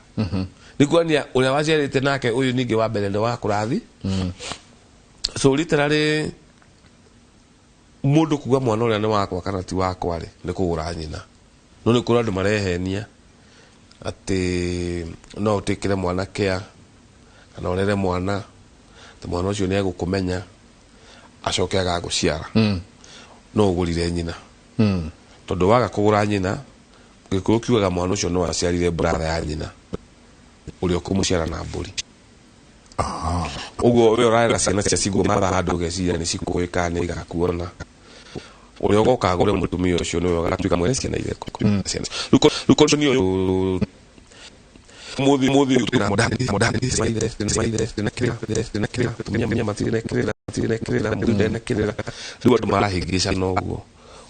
Nĩ kuonania ũrĩa waciarĩte nake ũyũ ningĩ wa mbere nĩ wa kũrathi. So literally mũndũ kuga mwana ũrĩa nĩ wakwa kana ti wakwa rĩ, nĩ kũgũra nyina. No nĩ kũrĩ andũ marehenia atĩ no ũtĩkĩre mwana kĩa kana ũrere mwana, atĩ mwana ũcio nĩ egũkũmenya acoke agagũciara. No ũgũrire nyina, tondũ waga kũgũra nyina, Gĩkũyũ kiugaga mwana ũcio no aciarire brother ya nyina ũrĩa ũkũmũciara na mbũri. Ũguo we ũrarera ciana cia single mother handũ, ũgeciria nĩ cikũĩ kana nĩ igakuona, ũrĩa ũgoka agũre mũtumia ũcio nĩwe ũgatuĩka mwene ciana iria ciana. Rĩu condition ũyũ muthi muthi na modani modani maithe maithe na kira na kira tumia matirĩ na kĩrĩra, matirĩ na kĩrĩra, mũthuri ndarĩ na kĩrĩra. Rĩu andũ marahĩngĩcana ũguo,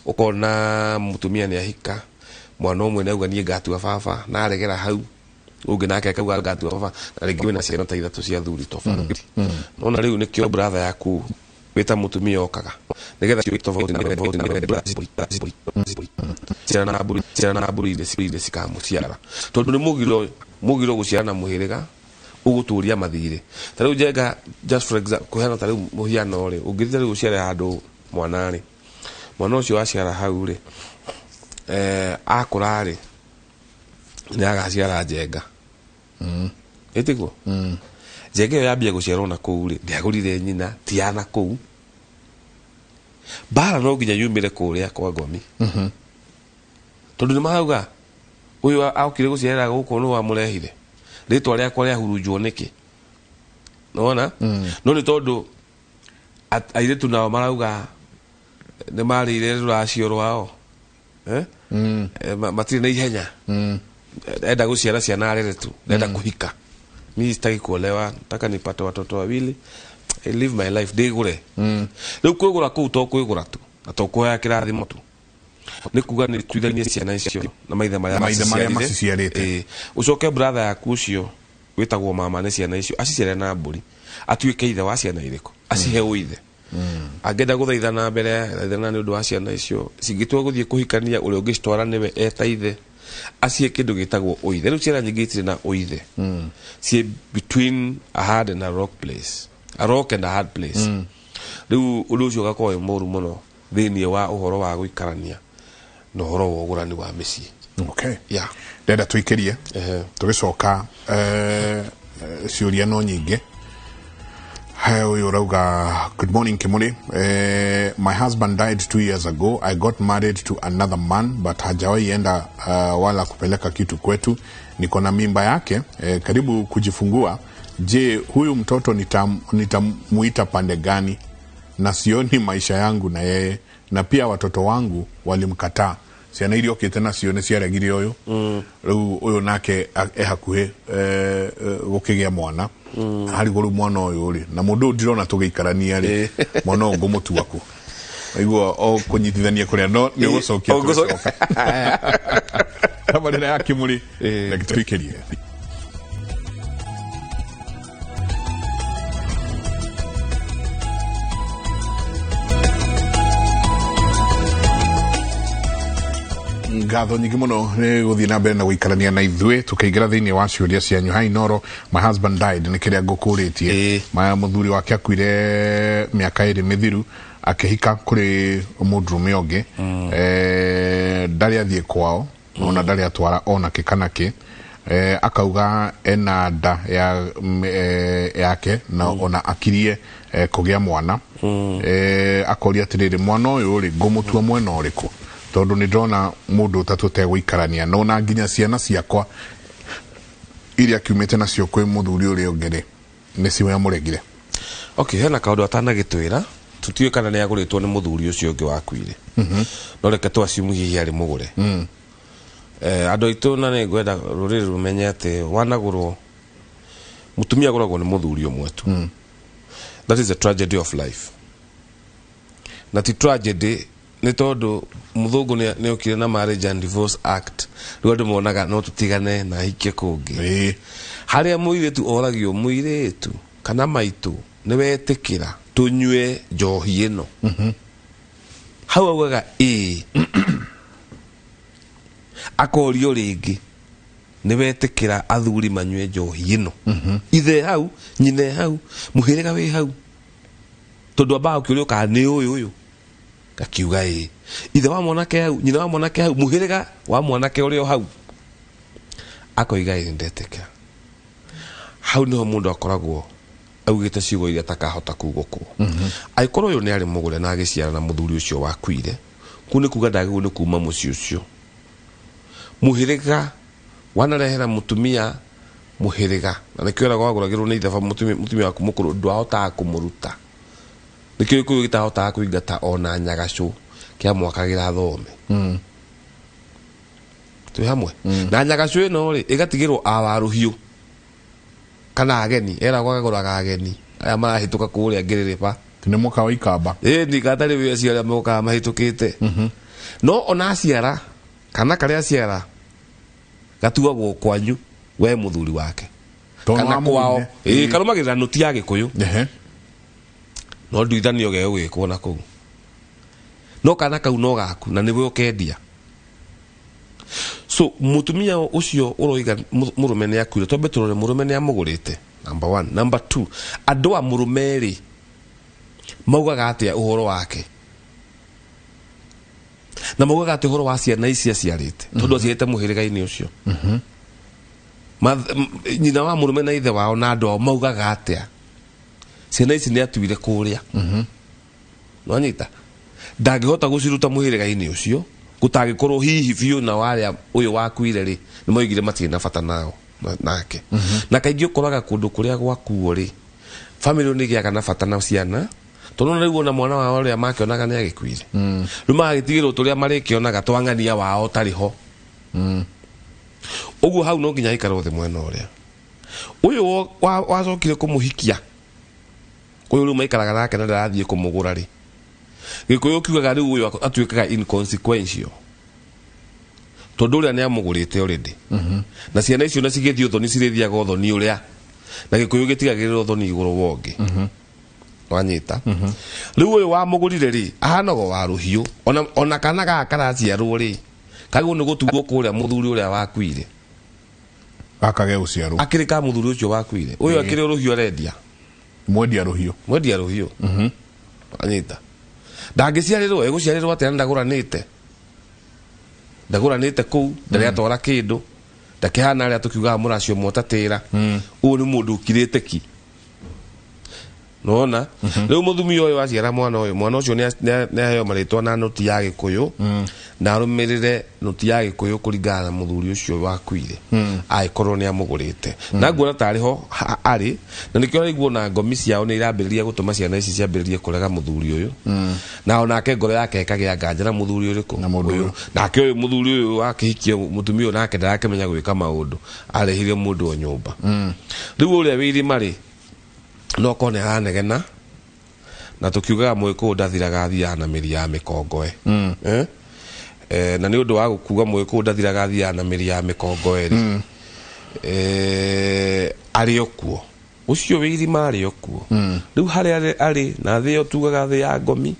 ũkona mũtumia nĩ ahika mwana ũmwe, nĩ auga, "Niĩ ngatua baba," na aregera hau. Ũngĩ nake akauga, "Ngatua baba," na rĩngĩ wĩna ciana ta ithatũ cia thuri tofauti. Nona rĩu nĩkĩo brother yaku wĩta mũtumia okaga nĩgetha tofauti na tofauti na ciana na mbũri, ciana na mbũri iria cikamũciara, tondũ nĩ mũgiro, mũgiro gũciara na mũhĩrĩga ũgũtũria mathirĩ. Ta rĩu Njenga, just for example, kũheana ta rĩu mũhiano rĩ, ũngĩthiĩ ta rĩu ũciare handũ mwana rĩ, mwana ũcio waciara hau rĩ, akũra rĩ, nĩ agaciara Njenga, ĩtiguo? Njenga ĩyo yambia gũciarwo na kũu rĩ, ndĩagũrire nyina, ti ya na kũu. Mbara no nginya yumĩre kũrĩa kwa ngomi, tondũ nĩ marauga ũyũ okire gũciarĩra gũkũ, nĩ wamũrehire, rĩtwa rĩakwa rĩahurunjwo nĩkĩ? Nĩwona? No nĩ tondũ airĩtu nao marauga nĩ marĩire rũracio rwao, eh? Matirĩ na ihenya. Enda gũciara ciana arere tu, enda kũhika. Mi sitaki kuolewa, nataka nipate watoto wawili, I live my life, ndĩgũre. Rĩu kwĩgũra kũu to kwĩgũra tu na to kũhoya kĩrathimo tu, nĩ kuga nĩ tuithanie ciana icio na maithe marĩa Maithe marĩa maciciarire. maciciarĩte. Ĩĩ. Ũcoke brother yaku ũcio wĩtagwo mama nĩ ciana icio aciciare na mbũri, atuĩke ithe wa ciana irĩkũ, acihe ũithe. Angĩenda gũthaithana mbere, thaithana nĩ ũndũ wa ciana icio cingĩtua gũthiĩ kũhikania, ũrĩa ũngĩcitwara nĩwe eta ithe, acihe kĩndũ gĩtagwo ũithe. Rĩu ciana nyingĩ itirĩ na ũithe, ciĩ between a hard and a rock place, a rock and a hard place. Rĩu ũndũ ũcio ũgakorwo wĩ mũru mũno thĩinĩ wa ũhoro wa gũikarania na ũhoro wa ũgũrani wa mĩciĩ. Okay. Ndenda tũikĩrie. Ehe. Tũgĩcoka, ciũria no nyingĩ. He ũyũ ũrauga, "Good morning, Kimuli. My husband died 2 years ago. I got married to another man, but hajawahi enda wala kupeleka kitu kwetu. Niko na mimba yake, karibu kujifungua. Je, huyu mtoto nitamuita pande gani? Na sioni maisha yangu na yeye, na pia watoto wangu walimkataa." Ciana iria okĩte nacio nĩ ciaregire ũyũ. Rĩu ũyũ nake e hakuhĩ gũkĩgĩa mwana. Harigwo rĩu mwana ũyũ rĩ, na mũndũ ũyũ ndirona tũgĩikarania rĩ, mwana ũyũ ngũmũtua kũ? Aigua o kũnyitithania kũrĩa no nĩ ũgũcokia. Tũgĩcoka tabarĩra ya Kĩmũrĩ, reke tũikĩrie. Ngatho nyingĩ mũno nĩ gũthiĩ na mbere na gũikarania na ithuĩ tũkĩingĩra thĩinĩ wa ciũria cianyu. Hi Noro, my husband died. Nĩ kĩrĩa ngũkũrĩtie. Ma mũthuri wake akuire mĩaka 2 mĩthiru, akĩhika kũrĩ mũndũrũme ũngĩ. Ndarĩ athiĩ kwao, ona ndarĩ atwara ona kĩ kana kĩ. Akauga ena nda ya, yake na ona akirie kũgĩa mwana. Akoria atĩrĩrĩ, mwana ũyũ rĩ, ngũmũtua mwena ũrĩkũ? Tondũ nĩ ndona mũndũ ũtatũ tegũikarania na ona nginya ciana ciakwa iria kiumĩte nacio kwĩ mũthuri ũrĩa ũngĩ rĩ, nĩ ciamũregire. Okay, hena kaũndũ atanagĩtwĩra, tũtiũĩ kana nĩ agũrĩtwo nĩ mũthuri ũcio ũngĩ wakuire, no reke twacimu hihi arĩ mũgũre. Andũ aitũ, na nĩ ngwenda rũrĩrĩ rũmenye atĩ wanagũrwo, mũtumia agũragwo nĩ mũthuri ũmwe tu. That is the tragedy of life, na ti tragedy nĩ tondũ mũthũngũ nĩ okire na Marriage and Divorce Act. Rĩu andũ monaga no tũtigane na hikie kũngĩ. Harĩa mũirĩtu oragio, mũirĩtu kana maitũ, nĩ wetĩkĩra tũnyue njohi ĩno? Hau augaga ĩĩ. Akorio rĩngĩ, nĩ wetĩkĩra athuri manyue njohi ĩno? Ithe hau, nyina hau, mũhĩrĩga wĩ hau, tondũ ambaga gũkĩũrio kana nĩ ũyũ ũyũ, gakiuga ĩĩ. Ithe wa mwanake hau, nyina wa mwanake hau, mũhĩrĩga wa mwanake ũrĩa o hau, akoiga ĩĩ, ndetĩkĩra. Hau niho mũndũ akoragwo augĩte ciugo iria atakahota kugũkwo. Angĩkorwo ũyũ nĩ arĩ mũgũre na agĩciara na mũthuri ũcio wakuire, kuu nĩ kuga ndagĩrĩirwo nĩ kuma mũciĩ ũcio. Mũhĩrĩga wanarehera mũtumia mũhĩrĩga, na nĩkĩo eragwo wagũragĩrwo nĩ ithe mũtumia, mũtumia waku mũkũrũ ndwahotaga kũmũruta. Nĩkĩo gĩkũyũ gĩtahotaga kũingata ona nyagacũ kĩamwakagĩra thome. Twĩ hamwe na nyagacũ ĩno rĩ, ĩgatigĩrwo awarũhiũ kana ageni, eragwo agagũraga ageni aya marahĩtũka kũrĩa ngĩrĩrĩba. Nĩ mũka wa ikamba. Ĩ ndikatarĩ wĩ acio arĩa mokaga mahĩtũkĩte, no ona aciara kana karĩa aciara gatuagwo kwanyu we mũthuri wake Tondũ kana wamũgũrire. kwao. Ĩ karũmagĩrĩra nũti ya gĩkũyũ. No nduithanio gegwĩkwo na kũu, no kana kau no gaku na nĩwe ũkendia. So mũtumia ũcio ũroiga mũrũme nĩ akuire, twambe tũrore mũrũme nĩ amũgũrĩte, number one. Number two, andũ a mũrũme rĩ, maugaga atĩa ũhoro wake, na maugaga atĩa ũhoro wa ciana ici aciarĩte, tondũ aciarĩte mũhĩrĩga-inĩ ũcio? Nyina wa mũrũme na ithe wao na andũ ao maugaga atĩa? Ciana ici nĩ atuire kũrĩa, nwanyita, ndangĩhota gũciruta mũhĩrĩga-inĩ ũcio gũtangĩkorwo hihi biũ na warĩa ũyũ wakuire rĩ, nĩ moigire matirĩ na bata nao nake. Na kaingĩ ũkoraga kũndũ kũrĩa gwakuo rĩ, family nĩ ĩgĩaga na bata na ciana, tondũ ona rĩu ona mwana wao ũrĩa makĩonaga nĩ agĩkuire, rĩu magagĩtigĩrwo tũrĩa marĩkĩonaga twang'ania wao ũtarĩ ho. Ũguo hau no nginya aikarwo thĩ mwena ũrĩa ũyũ wacokire kũmũhikia, ũyũ rĩu maikaraga nake na ndarathiĩ kũmũgũra rĩ. Gĩkũyũ kiugaga rĩu ũyũ atuĩkaga inconsequential, tondũ ũrĩa nĩ amũgũrĩte already, na ciana icio na cigĩthiĩ ũthoni, cirĩthiaga ũthoni ũrĩa, na gĩkũyũ gĩtigagĩrĩra ũthoni igũrũ wa ũngĩ. Wanyita? Rĩu ũyũ wamũgũrire rĩ, ahanaga wa rũhiũ. Ona kana gaka karaciarwo rĩ, kagĩrĩirwo nĩ gũtuo kũrĩa mũthuri ũrĩa wakuire. Gaka ge gũciarwo akĩrĩ ka mũthuri ũcio wakuire, ũyũ akĩrĩ o rũhiũ arendia. Mwendia rũhiũ. Mwendia rũhiũ. Anyita, ndangĩciarĩrwo, egũciarĩrwo atĩa na ndagũranĩte, ndagũranĩte kũu, ndarĩ atwara kĩndũ, ndakĩhana arĩa tũkiugaga mũracio motatĩra. Ũyũ nĩ mũndũ ũkirĩte ki. Nona rĩu mũthumi ũyũ aciara mwana ũyũ, mwana ũcio nĩaheo marĩtwa na nũti ya Gĩkũyũ, na arũmĩrĩre nũti ya Gĩkũyũ kũringana na mũthuri ũcio wakuire, angĩkorwo nĩ amũgũrĩte. Na nguona tarĩ ho arĩ, na nĩkĩo araigua ona ngomi ciao nĩ irambĩrĩria gũtũma ciana ici ciambĩrĩrie kũrega mũthuri ũyũ, na onake ngoro yake ĩkagĩa nganja na mũthuri ũrĩkũ? Na mũndũ ũyũ. Nake ũyũ mũthuri ũyũ wakĩhikia mũtumia ũyũ, nake ndarakĩmenya gwĩka maũndũ, arehire mũndũ o nyũmba. Rĩu ũrĩa wĩ irima rĩ, no korwo nĩ aranegena, na tũkiugaga mũgĩkũyũ ndathiraga, athiaga na mĩri ya mĩkongoe. Eh? Na nĩ ũndũ wa kuga mũgĩkũyũ ndathiraga, athiaga na mĩri ya mĩkongoe rĩ, arĩ o kuo ũcio wĩ irima, arĩ o kuo rĩu harĩa arĩ na thĩ ĩyo tugaga thĩ ya ngomi,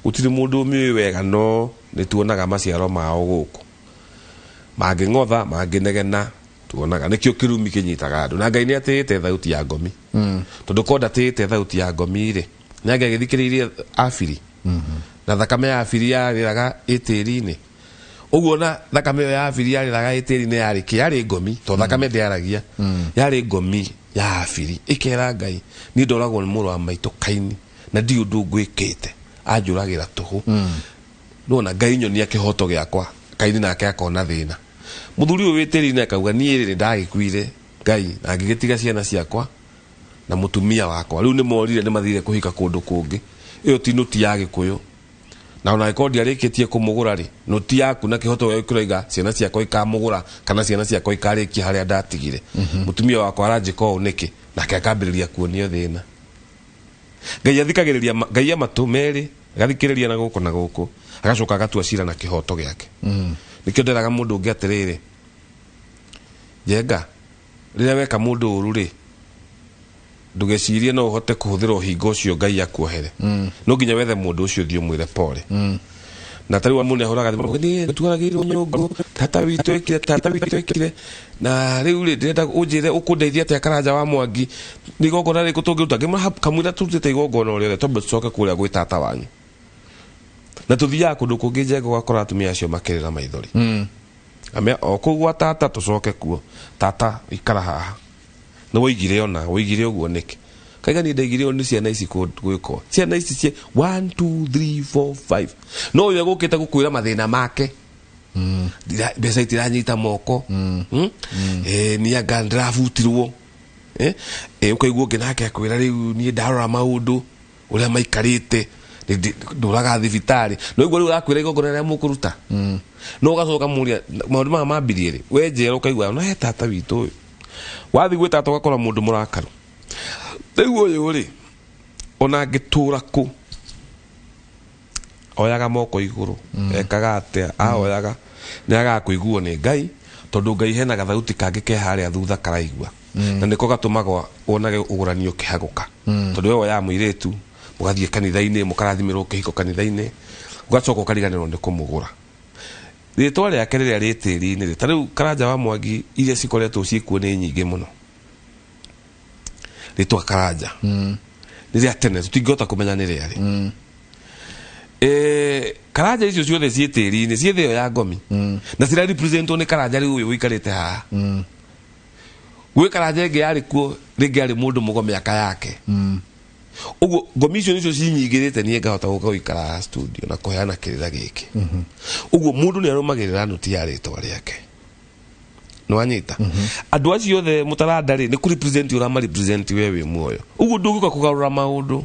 gũtirĩ mũndũ ũmĩũĩ wega, no nĩ tuonaga maciaro mao gũkũ mangĩng'otha, mangĩnegena, tuonaga nĩkĩo kĩrumi kĩnyitaga andũ. Na Ngai nĩ atĩĩte thauti ya ngomi, tondũ ko ndatĩĩte thauti ya ngomi rĩ, nĩ angĩagĩthikĩrĩirie Abiri, na thakame ya Abiri yarĩraga ĩtĩri-inĩ ũguo, na thakame ĩyo ya Abiri yarĩraga ĩtĩri-inĩ yarĩ kĩ? Yarĩ ngomi, to thakame ndĩaragia, yarĩ ngomi ya Abiri ĩkera Ngai, niĩ ndoragwo nĩ mũrũ wa maitũ Kaini, na ndi ũndũ ngwĩkĩte, anjũragĩra tũhũ. Nona Ngai nyonia kĩhoto gĩakwa. Kaini nake akona thĩna, mũthuri ũyũ wĩ tĩri-inĩ akauga, niĩ rĩ ndagĩkuire, Ngai, na ngĩgĩtiga ciana ciakwa na mũtumia wakwa, rĩu nĩ morire, nĩ mathire kũhika kũndũ kũngĩ. Ĩyo ti nũti ya Gĩkũyũ, na ona angĩkorwo ndiarĩkĩtie kũmũgũra rĩ, nũti yaku na kĩhoto gĩaku kĩroiga ciana ciakwa ikamũgũra, kana ciana ciakwa ikarĩkia harĩa ndatigire. Mũtumia wakwa aranjĩka ũũ nĩkĩ? Nake akambĩrĩria kuonio thĩna. Ngai athikagĩrĩria Ngai amatũ merĩ, agathikĩrĩria na gũkũ na gũkũ, agacoka agatua cira na kĩhoto gĩake. Nĩkĩo nderaga mũndũ ũngĩ atĩrĩrĩ, Njenga, rĩrĩa weka mũndũ ũru rĩ, ndũgecirie no ũhote kũhũthĩra ũhinga ũcio Ngai akuohere. No nginya wethe mũndũ ũcio, ũthiĩ ũmwĩre pole. Na tarĩu mũndũ nĩahũraga thimũ, niĩ twaragĩirwo nyũngũ, tata witũ ekire, tata witũ ekire, na rĩu rĩ, ndĩrenda ũnjĩre ũkũndeithia atĩa, Karanja wa Mwangi, nĩ igongona rĩrĩkũ tũngĩruta? Ngĩmwĩra kamũira tũrutĩte igongona o rĩothe, twambe tũcoke kũrĩa gwĩ tata wanyu. Na tũthiaga kũndũ kũngĩ, Njenga, ũgakora atumia acio makĩrĩra maithori. Amea o kũu gwa tata, tũcoke kuo, tata ikara haha, nĩ woigire, ona woigire ũguo nĩkĩ? Kaiga niĩ ndaigire ũũ nĩ ciana ici gwĩkwo, ciana ici cie 1 2 3 4 5, no ũyũ egũkĩte gũkwĩra mathĩna make. Mbeca itiranyita moko. Niĩ anga ndĩrabutirwo. Ũkaigua ũngĩ nake akwĩra, rĩu niĩ ndarora maũndũ ũrĩa maikarĩte, ndũraga thibitarĩ, no igua rĩu arakwĩra igongona rĩrĩa mũkũruta, no ũgacoka mũria maũndũ maya mambirie rĩ, we njĩra, ũkaigua no he tata witũ ũyũ. Wathiĩ gwĩ tata ũgakora mũndũ mũrakaru. Rĩu ũyũ rĩ, ona angĩtũra kũ, oyaga moko igũrũ, ekaga atĩa? Ahoyaga, nĩ agaga kũiguo nĩ Ngai, tondũ Ngai hena gathauti kangĩ ke harĩa thutha karaigua, na nĩko gatũmaga wonage ũgũrani ũkĩhagũka, tondũ we woyaga mũirĩtu, mũgathiĩ kanitha-inĩ, mũkarathimĩrwo kĩhiko kanitha-inĩ, ũgacoka ũkariganĩrwo nĩ kũmũgũra. Rĩtwa rĩake rĩrĩa rĩ tĩri-inĩ rĩ, ta rĩu Karanja wa Mwangi iria cikoretwo ciĩkuo nĩ nyingĩ mũno. Rĩtwa Karanja nĩ rĩa tene, tũtingĩhota kũmenya nĩ rĩarĩ. Karanja icio ciothe ciĩ tĩri-inĩ, ciĩ thĩ ĩyo ya ngomi, na cira representwo nĩ Karanja rĩu ũyũ ũikarĩte haha. Gwĩ Karanja ĩngĩ yarĩ kuo, rĩngĩ yarĩ mũndũ mũgo mĩaka yake. Ũguo ngomi icio nĩcio cinyingĩrĩte niĩ ngahota gũka gũikara haha studio na kũheana kĩrĩra gĩkĩ. Ũguo mũndũ nĩ arũmagĩrĩra nũti ya rĩtwa rĩake. Nĩwanyita? Andũ acio othe mũtaranda rĩ, nĩ kũ-represent ũrama represent we wĩ muoyo. Ũguo ndũngĩũka kũgarũra maũndũ,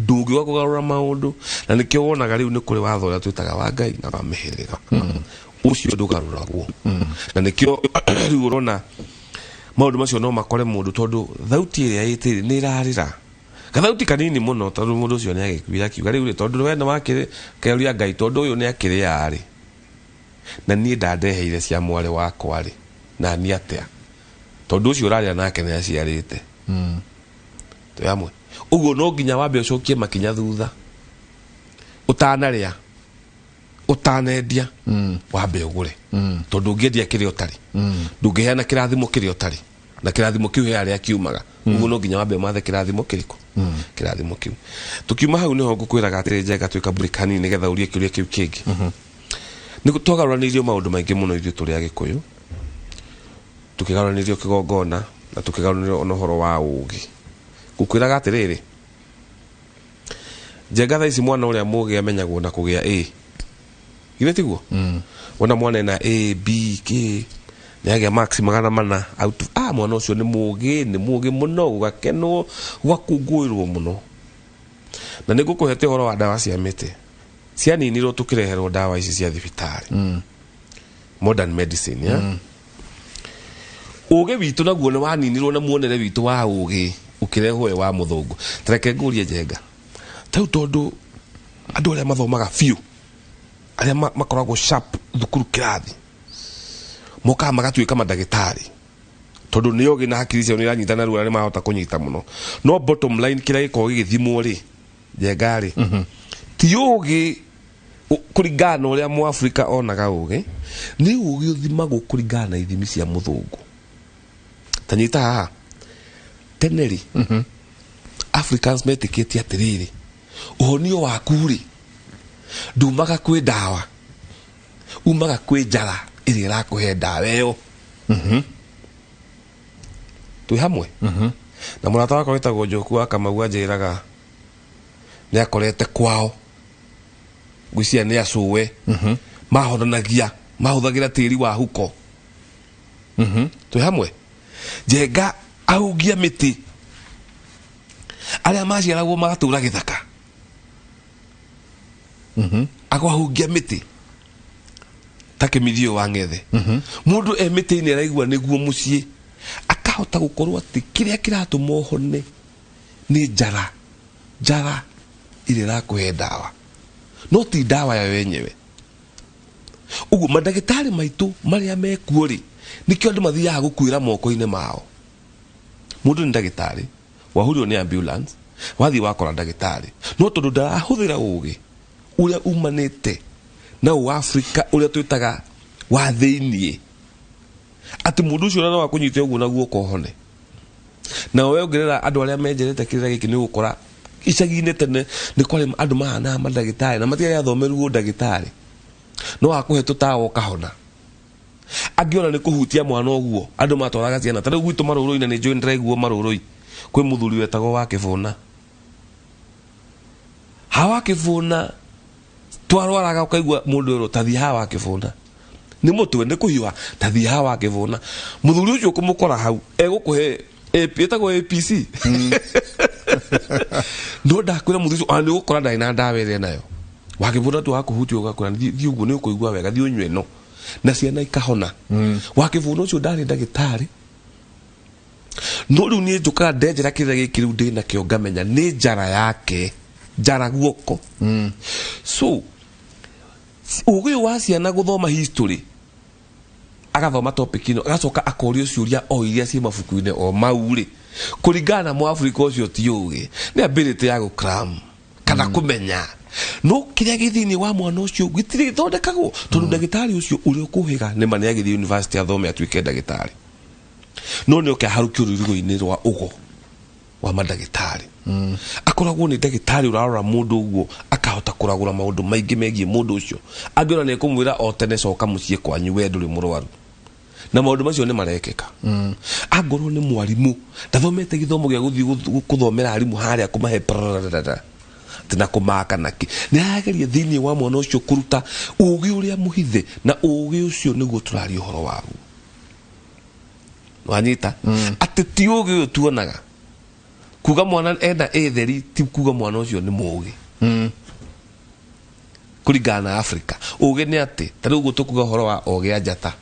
ndũngĩũka kũgarũra maũndũ. Na nĩkĩo wonaga rĩu nĩ kũrĩ watho ũrĩa twĩtaga wa Ngai na wa mĩhĩrĩga, ũcio ndũgarũragwo. Na nĩkĩo rĩu ũrona maũndũ macio no makore mũndũ, tondũ thauti ĩrĩa ĩtĩrĩ nĩ ĩrarĩra gathauti kanini mũno, tondũ mũndũ ũcio nĩ agĩkuire, akiuga rĩu rĩ, tondũ we nĩ wakĩrĩ keũria Ngai, tondũ ũyũ nĩ akĩrĩa rĩ, na niĩ ndandeheire cia mwarĩ wakwa rĩ, na niĩ atĩa? Tondũ ũcio ũrarĩra nake nĩ aciarĩte. Twĩ hamwe? Ũguo no nginya wambe ũcokie makinya thutha, ũtanarĩa, ũtanendia, wambe ũgũre, tondũ ũngĩendia kĩrĩa ũtarĩ, ndũngĩheana kĩrathimo kĩrĩa ũtarĩ, na kĩrathimo kĩu he harĩa kiumaga. Ũguo no nginya wambe ũmathe kĩrathimo kĩrĩkũ, kĩrathimo kĩu. Tũkiuma hau nĩho ngũkwĩraga atĩrĩ, Njenga, twĩ kaburi kanini nĩgetha ũrie kĩũria kĩu kĩngĩ. Nĩ twagarũranĩirio maũndũ maingĩ mũno ithuĩ tũrĩ Agĩkũyũ, tũkĩgarũranĩrio kĩgongona, na tũkĩgarũranĩrio ona ũhoro wa ũũgĩ. Ngũkwĩraga atĩrĩrĩ, Njenga thaa ici mwana ũrĩa mũgĩ amenyagwo na kũgĩa A, githĩ tiguo? Wona mwana ena A, B, K, nĩ agĩa max 400 out of, mwana ũcio nĩ mũgĩ, nĩ mũgĩ mũno, gũgakenwo, gũgakũngũĩrwo mũno. Na nĩ ngũkũhete ũhoro wa ndawa cia mĩtĩ cianinirwo tũkĩreherwo ndawa ici cia thibitarĩ, modern medicine, yeah? Ũgĩ witũ naguo nĩ waninirwo na muonere witũ wa ũgĩ ũkĩrehwo wĩ wa mũthũngũ. Tareke ngũrie, Njenga, tarĩu tondũ andũ arĩa mathomaga biũ, arĩa makoragwo sharp thukuru kĩrathi, mokaga magatuĩka mandagĩtarĩ tondũ nĩ ogĩ na hakiri ciao nĩ iranyita narua na nĩ marahota kũnyita mũno. No bottom line, kĩrĩa gĩkoragwo gĩgĩthimwo rĩ, Njenga rĩ, ti ũgĩ kũringana na ũrĩa Mũafrika onaga ũgĩ, nĩ ũgĩ ũthimagwo kũringana na ithimi cia mũthũngũ. Ta nyita haha, tene rĩ, Africans metĩkĩtie atĩrĩrĩ, ũhonio waku rĩ, ndumaga kwĩ ndawa, umaga kwĩ njara ĩrĩa ĩrakũhe ndawa ĩyo. Twĩ hamwe na mũrata wakwa wĩtagwo Njoku wa Kamau, anjĩraga nĩ akorete kwao, ngwĩciria nĩ acũwe, mahonanagia mahũthagĩra tĩri wa huko. Twĩ hamwe, Njenga? Ahungia mĩtĩ arĩa maciaragwo magatũra gĩthaka, akwahungia mĩtĩ ta kĩmithio wa ng'ethe, mũndũ e mĩtĩ-inĩ araigua nĩguo mũciĩ, akahota gũkorwo atĩ kĩrĩa kĩratũma ũhone nĩ njara, njara ĩrĩa ĩrakũhe ndawa, no ti ndawa yo yenyewe. Ũguo mandagĩtarĩ maitũ marĩa mekuo rĩ, nĩkĩo andũ mathiaga gũkuĩra moko-inĩ mao. Mũndũ nĩ ndagĩtarĩ, wahurirwo nĩ ambulance, wathiĩ wakora ndagĩtarĩ, no tondũ ndarahũthĩra ũgĩ ũrĩa umanĩte na ũafrika ũrĩa twĩtaga wa thĩiniĩ, atĩ mũndũ ũcio no akũnyite ũguo na guoko ũhone. Na we ũngĩrera andũ arĩa menjerete kĩrĩra gĩkĩ, nĩ ũgũkora icagi-inĩ tene nĩ kwarĩ andũ mahanaga mandagĩtarĩ na matiarĩ athomeru ũndagĩtarĩ, no akũhe tũtawa ũkahona. Angĩ ona nĩ kũhutia mwana ũguo, andũ matwaraga ciana ta rĩu gwitũ marũrũ-inĩ, nĩ njũĩ nĩndĩraiguo marũrũ-i kwĩ mũthuri wetagwo wa kĩbũna. Ha wa kĩbũna twarwaraga, ũkaigua mũndũ erwo, "Tathiĩ ha wa kĩbũna, nĩ mũtwe, nĩ kũhiũha, tathiĩ ha wa kĩbũna." Mũthuri ũcio ũkũmũkora hau egũkũhe ĩtagwo APC, no ndakwĩra mũthuri ũcio ona nĩ ũgũkora ndarĩ na ndawa ĩrĩa nayo. Wa kĩbũna tu wakũhutia ũgakũra, "Thiĩ ũguo nĩ ũkũigua wega, thiĩ ũnyue ĩno," na ciana ikahona. Wa kĩbũna ũcio ndarĩ ndagĩtarĩ, no rĩu niĩ njũkaga ndenjera kĩrĩa gĩkĩ rĩu ndĩ nakĩo, ngamenya nĩ njara yake, njara guoko. So ũgĩ ũyũ wa ciana gũthoma history, agathoma topic ĩno, agacoka akorio ciũria o iria ciĩ mabuku-inĩ o mau rĩ, kũringana na Mũafrika ũcio ti ũgĩ, nĩ ability ya gũcram kana kũmenya, no kĩrĩa gĩ thĩinĩ wa mwana ũcio gĩtirĩ gĩthondekagwo, tondũ ndagĩtarĩ ũcio ũrĩa ũkũhĩga nĩ ma nĩ agĩthiĩ university athome atuĩke ndagĩtarĩ, no nĩ oke aharũkio rũirigo-inĩ rwa ũgo wa mandagĩtarĩ. Akoragwo nĩ ndagĩtarĩ ũrarora mũndũ ũguo akahota kũragũra maũndũ maingĩ megiĩ mũndũ ũcio, angĩona nĩ ekũmwĩra o tene, "Coka mũciĩ kwanyu, we ndũrĩ mũrwaru," na maũndũ macio nĩ marekĩka. Angorwo nĩ mwarimũ, ndathomete gĩthomo gĩa gũthiĩ gũthomera arimũ harĩa kũmahe prrrr, atĩ na kũmaka nakĩ, nĩ arageria thĩinĩ wa mwana ũcio kũruta ũgĩ ũrĩa mũhithe, na ũgĩ ũcio nĩguo tũraria ũhoro waguo. Wanyita atĩ ti ũgĩ ũyũ tuonaga kuga mwana ena ĩtheri, ti kuga mwana ũcio nĩ mũgĩ kũringana na Africa. Ũgĩ nĩ atĩ ta rĩu ũguo tũkuga ũhoro wa ogĩ a njata,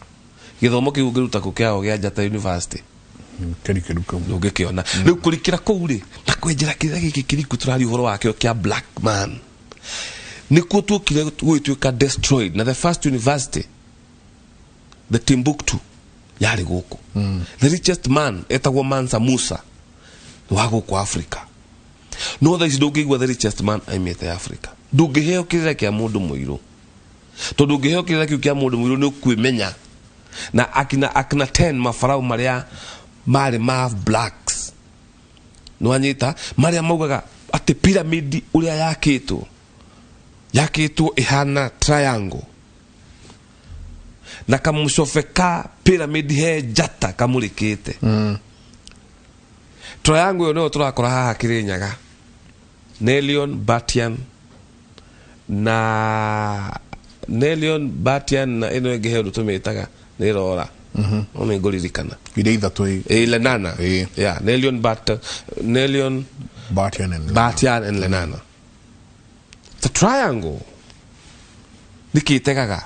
gĩthomo kĩu ũngĩruta kũ kĩa ogĩ a njata university? Kĩrikĩru kĩu. Ndũngĩkĩona. Rĩu kũrikĩra kũu rĩ, na kwenjera kĩrĩa gĩkĩ kĩriku tũraria ũhoro wakĩo kĩa black man, nĩkuo tuokire gũgĩtuĩka destroyed. Na the first university, the Timbuktu, yarĩ gũkũ. The richest man etagwo Mansa Musa, nĩ wa gũkũ Africa. No thaa ici ndũngĩigua the richest man aimĩte Africa. Ndũngĩheo kĩrĩra kĩa mũndũ mũirũ, tondũ ũngĩheo kĩrĩra kĩu kĩa mũndũ mũirũ nĩ ũkwĩmenya na akina 10 mabarau marĩa marĩ ma blacks, nĩwanyita, marĩa maugaga atĩ pyramid ũrĩa yakĩtwo, yakĩtwo ĩhana triangle, na kamũcobe ka pyramid he njata kamũrĩkĩte. Triangle ĩyo nĩyo tũrakora haha Kĩrĩnyaga. Nelion, Batian na Nelion, Batian na ĩno ĩngĩ he ũndũ tũmĩtaga nĩ ĩrora, no nĩ ngũririkana. Iria ithatũ Lenana. Yeah, Nelion, Bat, Nelion, Batian and Batian and Lenana, the triangle. Nĩkĩ ĩtegaga?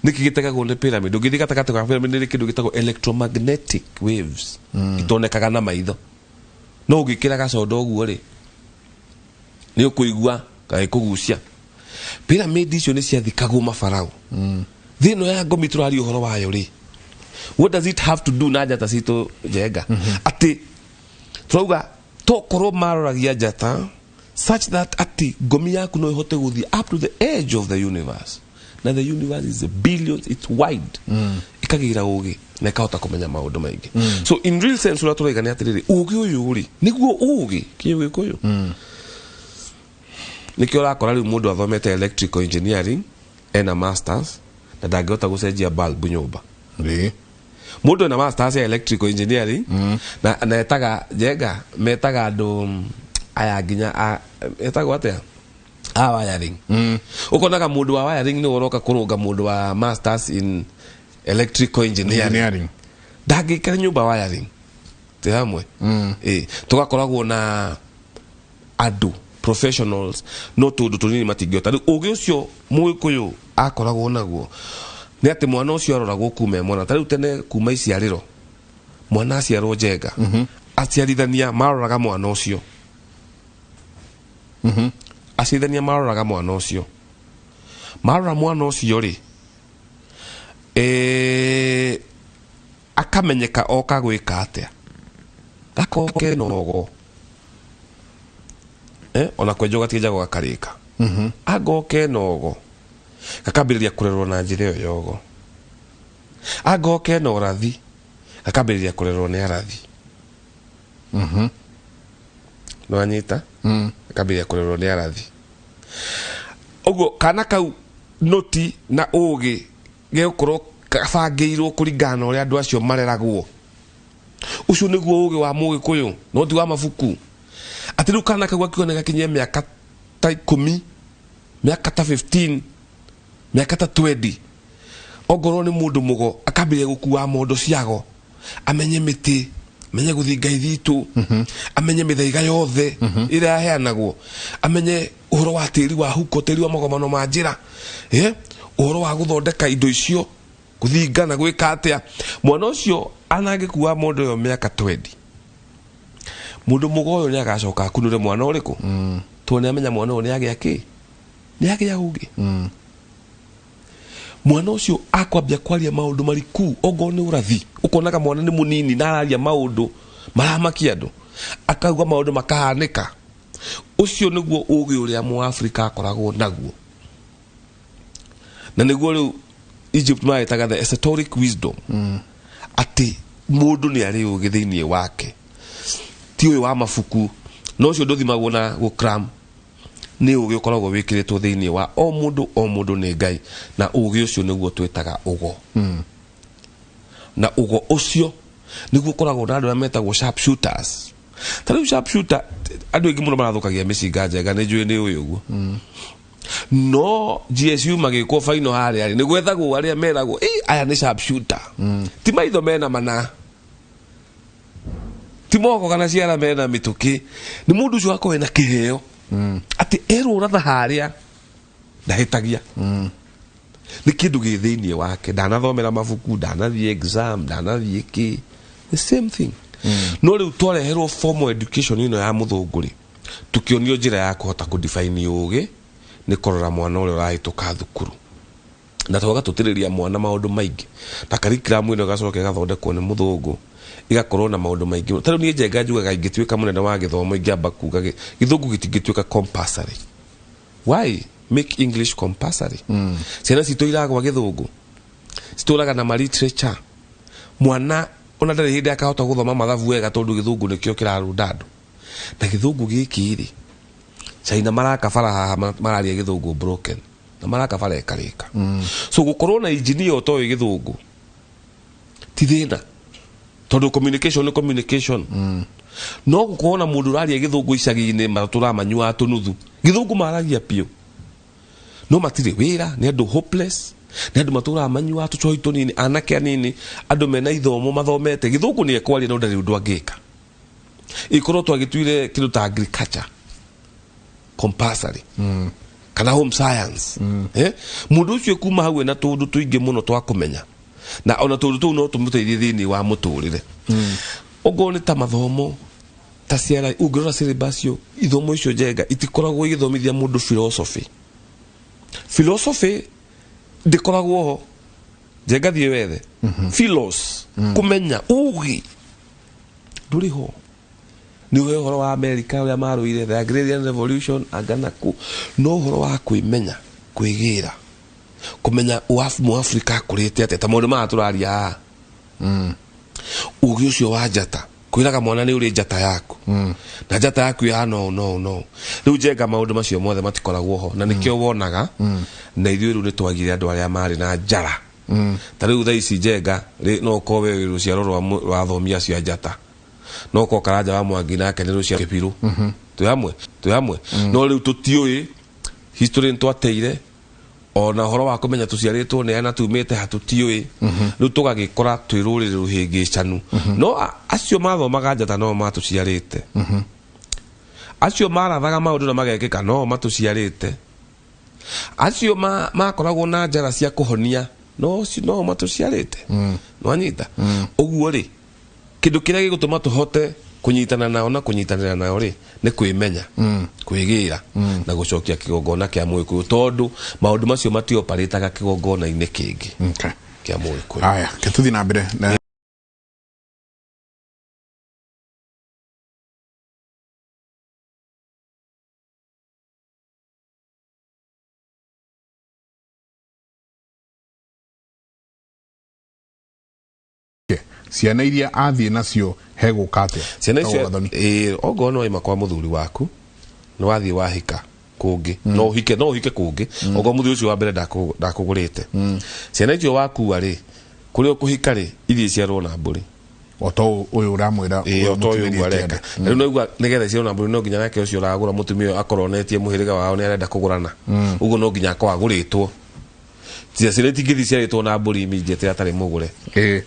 Nĩkĩ gĩtegagwo nĩ pyramid? Ũngĩthiĩ gatagatĩ ka pyramid nĩ kĩndũ gĩtagwo electromagnetic waves itonekaga na maitho, no ũngĩkĩra gacondo ũguo rĩ, nĩ ũkũigua gagĩkũgucia. Pyramid icio nĩ ciathikagwo mabarao. Thĩ ĩno ya ngomi tũraria ũhoro wayo rĩ, what does it have to do na njata citũ, Njenga? Atĩ turauga tokorwo maroragia njata such that atĩ ngomi yaku no ĩhote gũthiĩ up to the edge of the universe, na the universe is a billions, it's wide, ĩkagĩra ũgĩ na ĩkahota kũmenya maũndũ maingĩ. So in real sense, ũrĩa tũraiga nĩ atĩrĩrĩ, ũgĩ ũyũ rĩ, nĩguo ũgĩ kĩũgĩkũyũ. Nĩkĩo ũrakora rĩu mũndũ athomete electrical engineering, ena masters, na ndangĩhota gũcenjia bulb nyũmba. Mũndũ ena masters ya electrical engineering na etaga, Njenga, metaga andũ aya nginya etagwo atĩa, a wiring. Ũkonaga mũndũ wa wiring nĩ ũroka kũrũnga mũndũ wa masters in electrical engineering. Engineering. Ndangĩkĩra nyũmba wiring tĩ hamwe. Ĩ tũgakoragwo na andũ professionals, no tũndũ tũnini matingĩhota. Rĩu ũgĩ ũcio mũgĩkũyũ akoragwo naguo nĩ atĩ mwana ũcio aroragwo kuma e mwana. Ta rĩu tene kuma iciarĩro, mwana aciarwo, Njenga, aciarithania maroraga mwana ũcio. Aciarithania maroraga mwana ũcio. Marora mwana ũcio rĩ, akamenyeka oka gwĩka atĩa, gakoke nogo ona kwenjwo gatienjagwo gakarĩka. Angoke nogo, gakambĩrĩria kũrerwo na njĩra ĩyo yogo. Angoke na ũrathi, gakambĩrĩria kũrerwo nĩ arathi. Nĩwanyita? Gakambĩrĩria kũrerwo nĩ arathi. Ũguo kana kau noti na ũgĩ gegũkorwo kabangĩirwo kũringana na ũrĩa andũ acio mareragwo. Ũcio nĩguo ũgĩ wa mũgĩkũyũ, no ti wa mabuku. Atĩ rĩu kana kau gakiuga nĩ gakinyie mĩaka ta 10, mĩaka ta 15, mĩaka ta 20, ongorwo nĩ mũndũ mũgo, akambĩrĩria gũkua mondo ciago, amenye mĩtĩ, amenye gũthinga ithitũ, amenye mĩthaiga yothe ĩrĩa yaheanagwo, amenye ũhoro wa tĩri wa huko, tĩri wa magomano ma njĩra, ũhoro wa gũthondeka indo icio, gũthinga na gwĩka atĩa. Mwana ũcio anangĩkua mondo ĩyo mĩaka 20, mũndũ mũgo ũyũ nĩ agacoka akunũre mwana ũrĩkũ, tondũ nĩ amenya mwana ũyũ nĩ agĩa kĩ, nĩ agĩa ũgĩ. Mwana ũcio akwambia kwaria maũndũ mariku, ongorwo nĩ ũrathi, ũkonaga mwana nĩ mũnini na araria maũndũ maramakia andũ, akauga maũndũ makahanĩka. Ũcio nĩguo ũgĩ ũrĩa mũafrika akoragwo naguo, na nĩguo rĩu Egypt maretaga the esoteric wisdom, atĩ mũndũ nĩ arĩ ũgĩ thĩinĩ wake, ti ũyũ wa mabuku, no ũcio ndũthimagwo na gũcram. Nĩ ũgĩ ũkoragwo wĩkĩrĩtwo thĩinĩ wa o mũndũ, o mũndũ nĩ Ngai, na ũgĩ ũcio nĩguo twĩtaga ũgo. Na ũgo ũcio nĩguo ũkoragwo na andũ arĩa metagwo sharp shooters. Ta rĩu sharp shooter, andũ aingĩ mũno marathũkagia mĩcinga, Njega, nĩ njũĩ nĩ ũyũ ũguo. No GSU magĩkwo faino harĩa rĩ, nĩ gwethagwo arĩa meragwo, "Ĩ, aya nĩ sharp shooter." Ti maitho mena mana, ti moko kana ciara mena mĩtũkĩ, nĩ mũndũ ũcio akorwo ena kĩheo atĩ erwo ratha harĩa ndahĩtagia. Nĩ kĩndũ gĩ thĩinĩ wake, ndanathomera mabuku, ndanathiĩ exam, ndanathiĩ kĩ, the same thing. No rĩu twareherwo formal education ĩno ya mũthũngũ rĩ, tukĩonio njĩra ya kũhota kũdefine ũgĩ nĩ kũrora mwana ũrĩa ũrahĩtũka thukuru, na twaga tũtĩrĩria mwana maũndũ maingĩ, na curriculum ĩno ĩgacoka ĩgathondekwo nĩ mũthũngũ, ĩgakorwo na maũndũ maingĩ. Ta rĩu niĩ, Njenga, njugaga ingĩtuĩka mũnene wa gĩthomo, ingĩamba kuga gĩthũngũ gĩtingĩtuĩka compulsory. Why make English compulsory? Ciana citũ iragwa gĩthũngũ, citũraga na ma literature. Mwana ona ndarĩ hĩndĩ akahota gũthoma mathabu wega, tondũ gĩthũngũ nĩkĩo kĩrarũnda andũ. Na gĩthũngũ gĩkĩ rĩ, China maraka bara haha, mararia gĩthũngũ broken, na maraka bara ĩkarĩka. So gũkorwo na engineer ũtoĩ gĩthũngũ ti thĩna, tondũ communication nĩ communication. No gũkorwo na mũndũ ũraria gĩthũngũ icagi-inĩ matũramanyuaga tũnuthu. Gĩthũngũ maragia piũ. No matirĩ wĩra, nĩ andũ hopeless, nĩ andũ matũraga manyuaga tũcohi tũnini, anake anini, andũ mena ithomo mathomete. Gĩthũngũ nĩ ekwaria no ndarĩ ũndũ angĩka. Ikorwo twagĩtuire kĩndũ ta agriculture compulsory kana home science, mũndũ ũcio kuma hau ena tũũndũ tũingĩ mũno twa kũmenya, na ona tũũndũ tũu no tũmũteithie thĩinĩ wa mũtũrĩre. Ũngorwo nĩ ta mathomo ta ciara, ũngĩrora syllabus cio, ithomo icio njenga itikoragwo igĩthomithia mũndũ philosophy. Philosophy ndĩkoragwo ho. Njenga, thiĩ wethe philos, kũmenya ũgĩ ndũrĩ ho. Nĩ ũheo ũhoro wa America ũrĩa marũire the agrarian revolution anga naku, no ũhoro wa kwĩmenya, kwĩgĩra, kũmenya mũafrika akũrĩte atĩa, ta maũndũ maya tũraria haha, ũgĩ ũcio wa njata, kwĩraga mwana nĩ ũrĩ njata yaku na njata yaku ĩhana ũũ no no. Rĩu njenga, maũndũ macio mothe matikoragwo ho, na nĩkĩo wonaga na ithuĩ rĩu nĩ twagire andũ arĩa marĩ na njara. Ta rĩu thaa ici njenga no ũkorwo we wĩ rũciaro rwa athomi acio a njata, no ũkorwo Karanja wa Mwangi nake nĩ rũciaro Kĩbirũ. Twĩ hamwe, twĩ hamwe. No rĩu tũtiũĩ history, nĩ twateire ona ũhoro wa kũmenya tũciarĩtwo nĩ ana, tumĩte ha, tũtiũĩ. Rĩu tũgagĩkora twĩ rũrĩrĩ rũhĩngĩcanu. No acio mathomaga njata no matũciarĩte, acio marathaga maũndũ na magekĩka no matũciarĩte, acio makoragwo na njara cia kũhonia no no matũciarĩte. Nwanyita ũguo rĩ, kĩndũ kĩrĩa gĩgũtũma tũhote kũnyitana nao na kũnyitanĩra nao rĩ, nĩ kwĩmenya, kwĩgĩra na gũcokia kĩgongona kĩa Mũgĩkũyũ, tondũ maũndũ macio matioparĩtaga kĩgongona-inĩ kĩngĩ kĩa Mũgĩkũyũ. Haya, ke tũthiĩ na mbere na ciana iria athiĩ nacio hegũka atĩa? Ciana icio Gathoni. Ĩĩ, ongorwo nĩ waima kwa mũthuri waku, nĩ wathiĩ wahika kũngĩ, no ũhike kũngĩ, ongorwo mũthuri ũcio wa mbere ndakũgũrĩte, ciana icio wakua rĩ, kũrĩa ũkũhika rĩ, ithiĩ ciarwo na mbũri. O ta ũyũ ũramwĩra. Ĩĩ, o ta ũyũ ũguo areka. Na rĩu naigua nĩgetha ciarwo na mbũri, no nginya nake ũcio ũragũra mũtumia ũyũ akorwo onetie mũhĩrĩga wao nĩ arenda kũgũrana. Ũguo no nginya akorwo agũrĩtwo. Ciana itingĩthiĩ ciarĩtwo na mbũri immediately atarĩ mũgũre.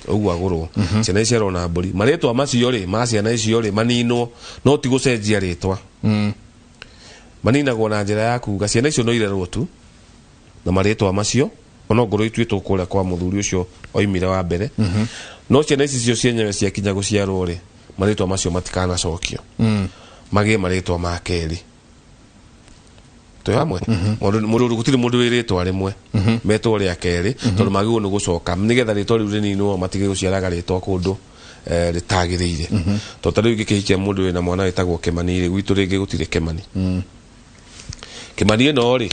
Ũguo agũrwo, ciana ici ciarwo na mbũri, marĩtwa macio rĩ, ma ciana icio rĩ, maninwo, no ti gũcenjia rĩtwa. Maninagwo na njĩra ya kuga ciana icio no irerwo tu na marĩtwa macio, onongorwo ituĩtwo kũrĩa kwa mũthuri ũcio oimire wa mbere. No ciana ici cio cienyewe ciakinya gũciarwo rĩ, marĩtwa macio matikanacokio, magĩe marĩtwa ma kerĩ. Twĩ hamwe? Mũndũ gũtirĩ mũndũ wĩ rĩtwa rĩmwe, metwo rĩa kerĩ, tondũ magĩrĩirwo nĩ gũcoka nĩgetha rĩtwa rĩu rĩninwo, matige gũciaraga rĩtwa kũndũ rĩtagĩrĩire. Tondũ ta rĩu ingĩkĩhikia mũndũ wĩna mwana wĩtagwo Kĩmani rĩ, gwitũ rĩngĩ gũtirĩ Kĩmani. Kĩmani ĩno rĩ,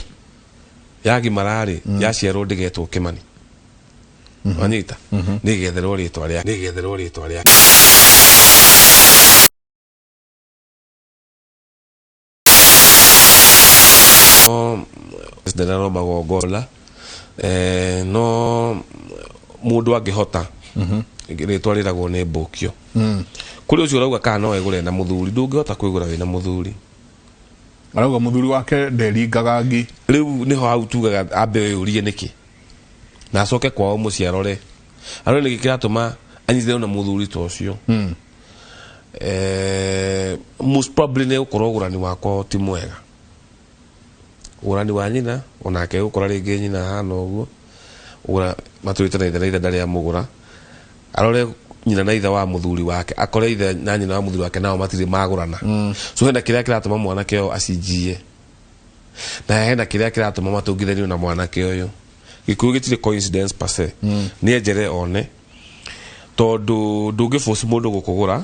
yagimara rĩ, yaciarwo ndĩgetwo Kĩmani. Wanyita? Nĩgetherwo rĩtwa rĩa, nĩgetherwo rĩtwa rĩa. No no magongona, no mũndũ angĩhota, rĩtwa rĩragwo nĩ mbũkio. Kũrĩ ũcio ũrauga kana no egũre na mũthuri, ndũngĩhota kwĩgũra wĩna mũthuri. Arauga mũthuri wake nderingaga ngi. Rĩu nĩho hau tugaga ambe ũrie nĩkĩ, na acoke kwao mũciĩ arore, arore nĩkĩ kĩratũma anyitĩrwo na mũthuri ta ũcio. Most probably nĩ gũkorwo ũgũrani wakwa ti mwega, ũgũrani wa nyina onake gũkora rĩngĩ nyina ahana ũguo, ũgũra matũrĩte na ithe na ithe ndarĩ amũgũra. Arore nyina na ithe wa mũthuri wake, akore ithe na nyina wa mũthuri wake nao matirĩ magũrana. So hena kĩrĩa kĩratũma mwanake ũyũ acinjie, na hena kĩrĩa kĩratũma matũngithanio na mwanake ũyũ. Gĩkũyũ gĩtirĩ coincidence per se. Nĩ enjere one, tondũ ndũngĩforce mũndũ gũkũgũra,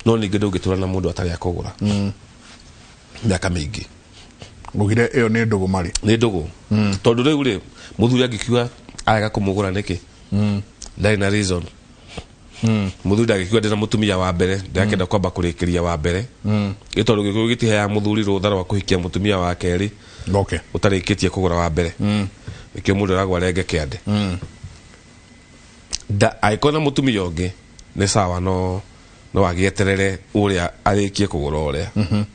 no ningĩ ndũngĩtũra na mũndũ atarĩ akũgũra mĩaka mĩingĩ. Ugire ĩyo nĩ ndũgũ marĩ. Nĩ ndũgũ, tondũ rĩu rĩ, mũthuri angĩkiuga arega kũmũgũra nĩkĩ? Ndarĩ na reason. Mũthuri ndangĩkiuga ndĩna mũtumia wa mbere, ndĩrakĩenda kwamba kũrĩkĩria wa mbere, ĩ tondũ Gĩkũyũ gĩtiheaga mũthuri rũtha rwa kũhikia mũtumia wa kerĩ ũtarĩkĩtie kũgũra wa mbere. Nĩkĩo mũndũ aragwo arenge kĩande. Angĩkorwo na mũtumia ũngĩ nĩ sawa, no No agĩeterere ũrĩa arĩkie kũgũra ũrĩa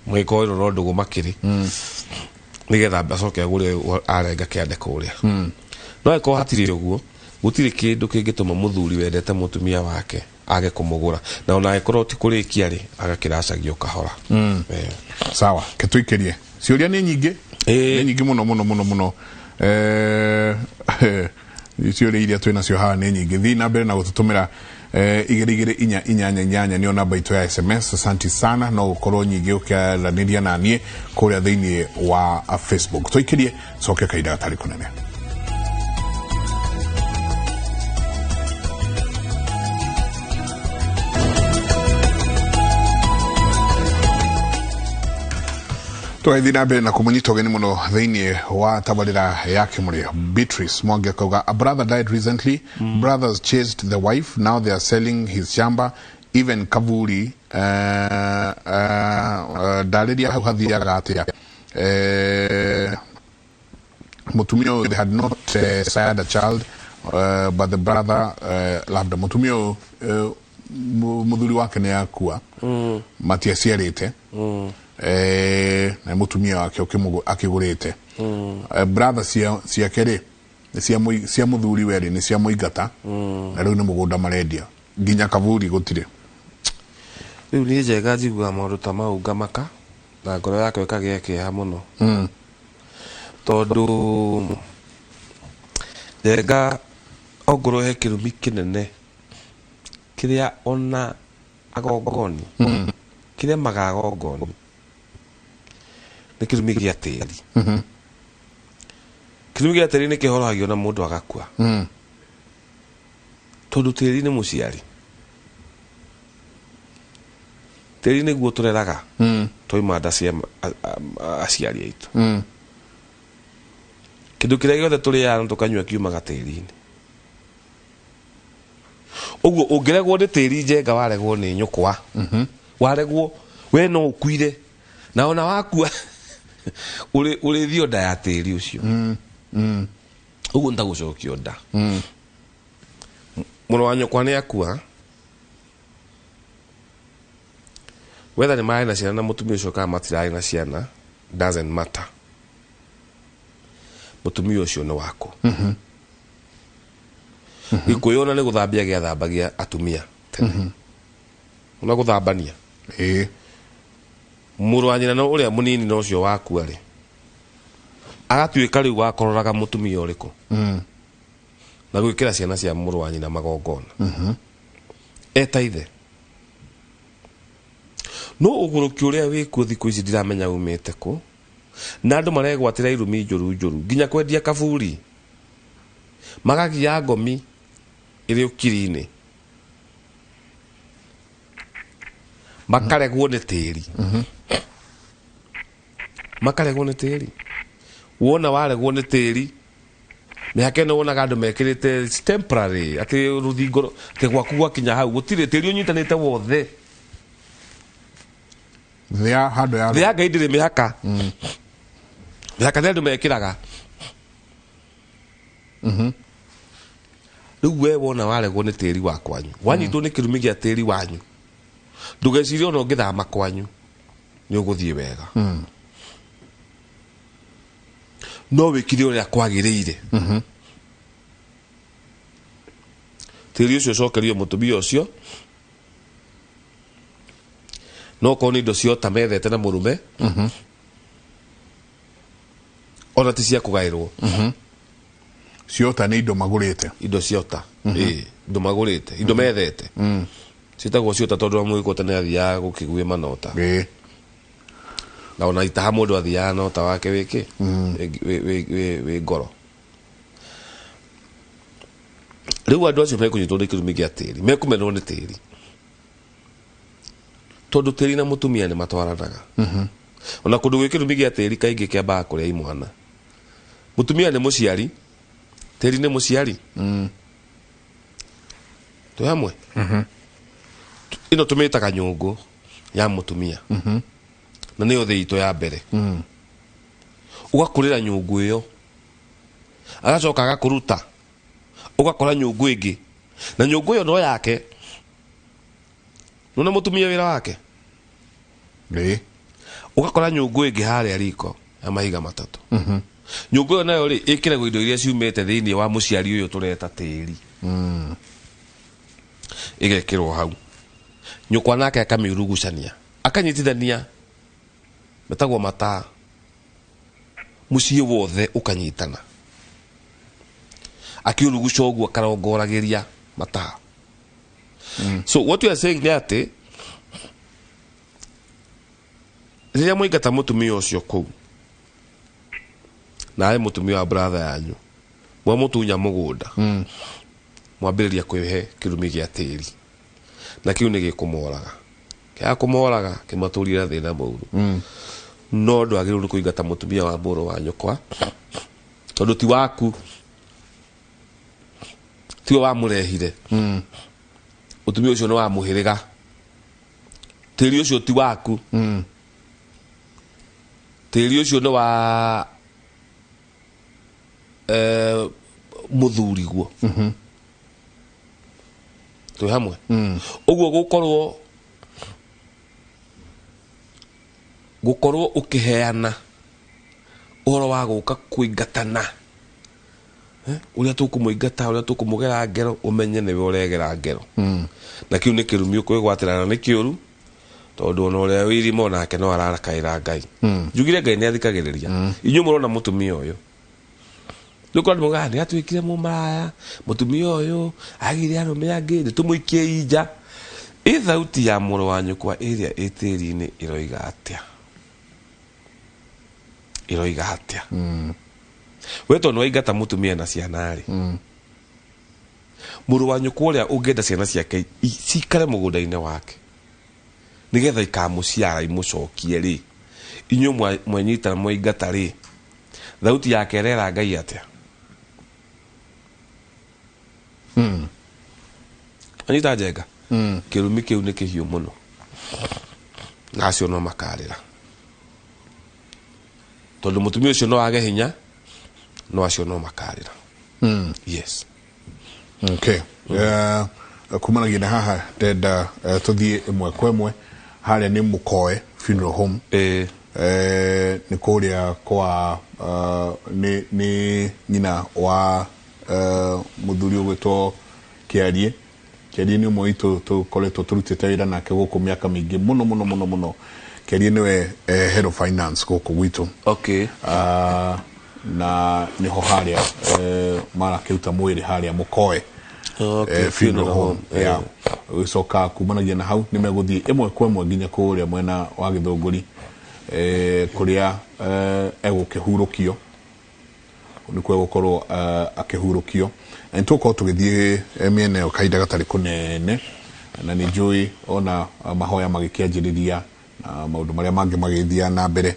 mũgĩkorwo ĩno no ndũgũ makĩrĩ, nĩgetha acoke agũre arenga kĩande kũrĩa. No angĩkorwo hatirĩ ũguo, gũtirĩ kĩndũ kĩngĩtũma mũthuri wendete mũtumia wake age kũmũgũra, na ona angĩkorwo ti kũrĩkia rĩ, agakĩracagio kahora. Sawa, ketuikirie ciũria nĩ nyingĩ. Nĩ nyingĩ mũno mũno mũno mũno. Ciũria iria twĩ nacio haha nĩ nyingĩ. Thiĩ na mbere na gũtũtũmĩra 22488 nĩyo namba itũ ya SMS. Asante sana. No gũkorwo nyingĩ ũkĩaranĩria na niĩ kũrĩa thĩinĩ wa Facebook. Tũikĩrie coke kahinda gatarĩ kũnene. Tũgagĩthiĩ na mbere na kũmũnyita ũgeni mũno thĩinĩ wa tabarĩra ya Kĩmũrĩ. Beatrice Mwangi akauga, "A brother died recently. Brothers chased the wife. Now they are selling his shamba, even kaburi. Ndarĩria hau hathiaga atĩa?" Mũtumia ũyũ, they had not sired a child, but the brother loved her. Mũtumia ũyũ, mũthuri wake nĩ akua, matiaciarĩte, na mũtumia wake akĩgũrĩte. Brother ciake rĩ, nĩ cia mũthuri we rĩ, nĩ cia mũingata, na rĩu nĩ mũgũnda marendia, nginya kaburi gũtirĩ. Rĩu niĩ Njega njiguaga maũndũ ta mau ngamaka na ngoro yakwa ĩkagĩa kĩeha mũno, tondũ Njenga, ongorwo he kĩrumi kĩnene kĩrĩa ona agongoni kĩrĩa maga agongoni nĩ kĩrumi gĩa tĩri. Kĩrumi gĩa tĩri nĩ kĩhorahagio na mũndũ agakua, tondũ tĩri nĩ mũciari. Tĩri nĩguo tũreraga twauma nda cia aciari aitũ. Kĩndũ kĩrĩa gĩothe tũrĩaga na tũkanyua kiumaga tĩri-inĩ. Ũguo ũngĩregwo nĩ tĩri, Njenga, waregwo nĩ nyũkwa, waregwo we no ũkuire, na ona wakua ũrĩthio nda ya tĩri ũcio. Ũguo nĩ ta gũcokio nda. Mũrũ wa nyũkwa nĩ akua, whether nĩ marĩ na ciana na mũtumia ũcio kana matirarĩ na ciana, doesn't matter, mũtumia ũcio nĩ waku. Gĩkũyũ ona nĩ gũthambia gĩathambagia atumia tene, ona gũthambania. Mũrũ wa nyina no ũrĩa mũnini na ũcio wakua rĩ, agatuĩka rĩu wakororaga mũtumia ũrĩkũ na gwĩkĩra ciana cia mũrũ wa nyina magongona eta ithe. No ũgũrũki ũrĩa wĩkuo thikũ ici ndiramenya umĩte kũ, na andũ maregwatĩra irumi njũru njũru, nginya kwendia kaburi, magagia ngomi ĩrĩ ũkiri-inĩ, makaregwo nĩ tĩri, makaregwo nĩ tĩri. Wona waregwo nĩ tĩri, mĩhaka ĩno wonaga andũ mekĩrĩte, it's temporary, atĩ rũthingo atĩ gwaku gwakinya hau gũtirĩ tĩri ũnyitanĩte wothe. Thĩ ya handũ ya Thĩ ya Ngai ndĩrĩ mĩhaka. Mĩhaka nĩ andũ mekĩraga. Rĩu we wona waregwo nĩ tĩri wa kwanyu, wanyitwo nĩ kĩrumi gĩa tĩri wanyu, ndũgecirie ona ũngĩthama kwanyu nĩ ũgũthiĩ wega. No wĩkire ũrĩa kwagĩrĩire, tĩri ũcio ũcokerio mũtumia ũcio. No korwo nĩ indo ciota methete na mũrume, ona ti cia kũgaĩrwo. Ciota nĩ indo magũrĩte. Indo ciota, ĩĩ, indo magũrĩte, indo methete ciĩtagwo ciota, tondũ wa mũgĩkũ tene athiaga gũkĩguĩma nota. Na ona itaha mũndũ athiaga nota wake wĩkĩ wĩ ngoro. Rĩu andũ acio mekũnyitwo nĩ kĩrumi gĩa tĩri, mekũmenwo nĩ tĩri, tondũ tĩri na mũtumia nĩ matwaranaga. Ona kũndũ gwĩ kĩrumi gĩa tĩri kaingĩ kĩambaga kũrĩa imwana. Mũtumia nĩ mũciari, tĩri nĩ mũciari. Twĩ hamwe? Ĩno tũmĩtaga nyũngũ ya mũtumia, na nĩyo thĩ itũ ya mbere. Ũgakũrĩra nyũngũ ĩyo, agacoka agakũruta, ũgakora nyũngũ ĩngĩ, na nyũngũ ĩyo no yake. Nona mũtumia wĩra wake. Ĩĩ. Ũgakora nyũngũ ĩngĩ harĩa riko ya mahiga matatũ. Nyũngũ ĩyo nayo rĩ, ĩkĩragwo indo iria ciumĩte thĩinĩ wa mũciari ũyũ tũreta tĩri. Ĩgekĩrwo hau. Nyũkwa nake akamĩurugucania. Akanyitithania metagwo mataa. Mũciĩ wothe ũkanyitana. Akiuruguca ũguo akarongoragĩria mataa. So what we are saying nĩ atĩ rĩrĩa mwaingata mũtumia ũcio kũu na arĩ mũtumia wa brother yanyu mwamũtunya mũgũnda mwambĩrĩria kwĩhe kĩrumi gĩa tĩri na kĩu nĩ gĩkũmoraga kĩaga kũmoraga kĩmatũrire thĩna mũru. No ndwagĩrĩirwo nĩ kũingata mũtumia wa mũrũ wa nyũkwa tondũ ti waku, tiwe wamũrehire. Mũtumia ũcio nĩ wa mũhĩrĩga, tĩri ũcio ti waku. Tĩri ũcio nĩ wa mũthuriguo. Twĩ hamwe ũguo gũkorwo ũkĩheana ũhoro wa gũka kũingatana, ũrĩa tũkũmũingata, ũrĩa tũkũmũgera ngero, ũmenye nĩwe ũregera ngero. Na kĩu nĩ kĩrumi ũkwĩgwatĩra na nĩ kĩũru tondũ ona ũrĩa wĩ irima onake no ararakaĩra Ngai. Njugire Ngai nĩ athikagĩrĩria. Inyuĩ mũrona mũtumia ũyũ rĩu korwo nĩmaugaga nĩ atuĩkire mũmaraya, mũtumia ũyũ agĩire arũme angĩ, nĩ tũmũikie inja. Ĩ thauti ya mũrũ wa nyũkwa ĩrĩa ĩ tĩri-inĩ ĩroiga atĩa? Ĩroiga atĩa? We tondũ nĩwaingata mũtumia na ciana rĩ, mũrũ wa nyũkwa ũrĩa ũngĩenda ciana ciake cikare mũgũnda-inĩ wake nĩgetha ikamũciara imũcokie rĩ, inyuĩ mwenyita mwaingata rĩ, thauti yake ĩrera Ngai atĩa? Anyita njenga. Kĩrumi kĩu nĩ kĩhiũ mũno na acio no makarĩra tondũ mũtumia ũcio no age hinya, no acio no makarĩra. Yes. Okay. Kumanagia na haha ndenda tuthiĩ ĩmwe kwa ĩmwe. Harĩa nĩ Mũkoe Funeral Home. Nĩ kũrĩa kwa nĩ nyina wa mũthuri ũgwĩtwo Kĩarie. Kĩarie nĩ ũmwe witũ tũkoretwo tũrutĩte wĩra nake gũkũ mĩaka mĩingĩ mũno mũno mũno mũno. Kĩarie nĩwe head of finance gũkũ gwitũ. Na nĩho harĩa marakĩruta mwĩrĩ harĩa Mũkoe funeral home. Yeah. Gũcoka kumanagia na hau nĩ megũthiĩ ĩmwe kwa ĩmwe nginya kũrĩa mwena wa Gĩthũngũri, kũrĩa egũkĩhurũkio, nĩkuo egũkorwo akĩhurũkio. Na nĩ tũgũkorwo tũgĩthiĩ mĩena ĩyo kahinda gatarĩ kũnene, na nĩ njũĩ ona mahoya magĩkĩanjĩrĩria na maũndũ marĩa mangĩ magĩthiaga na mbere,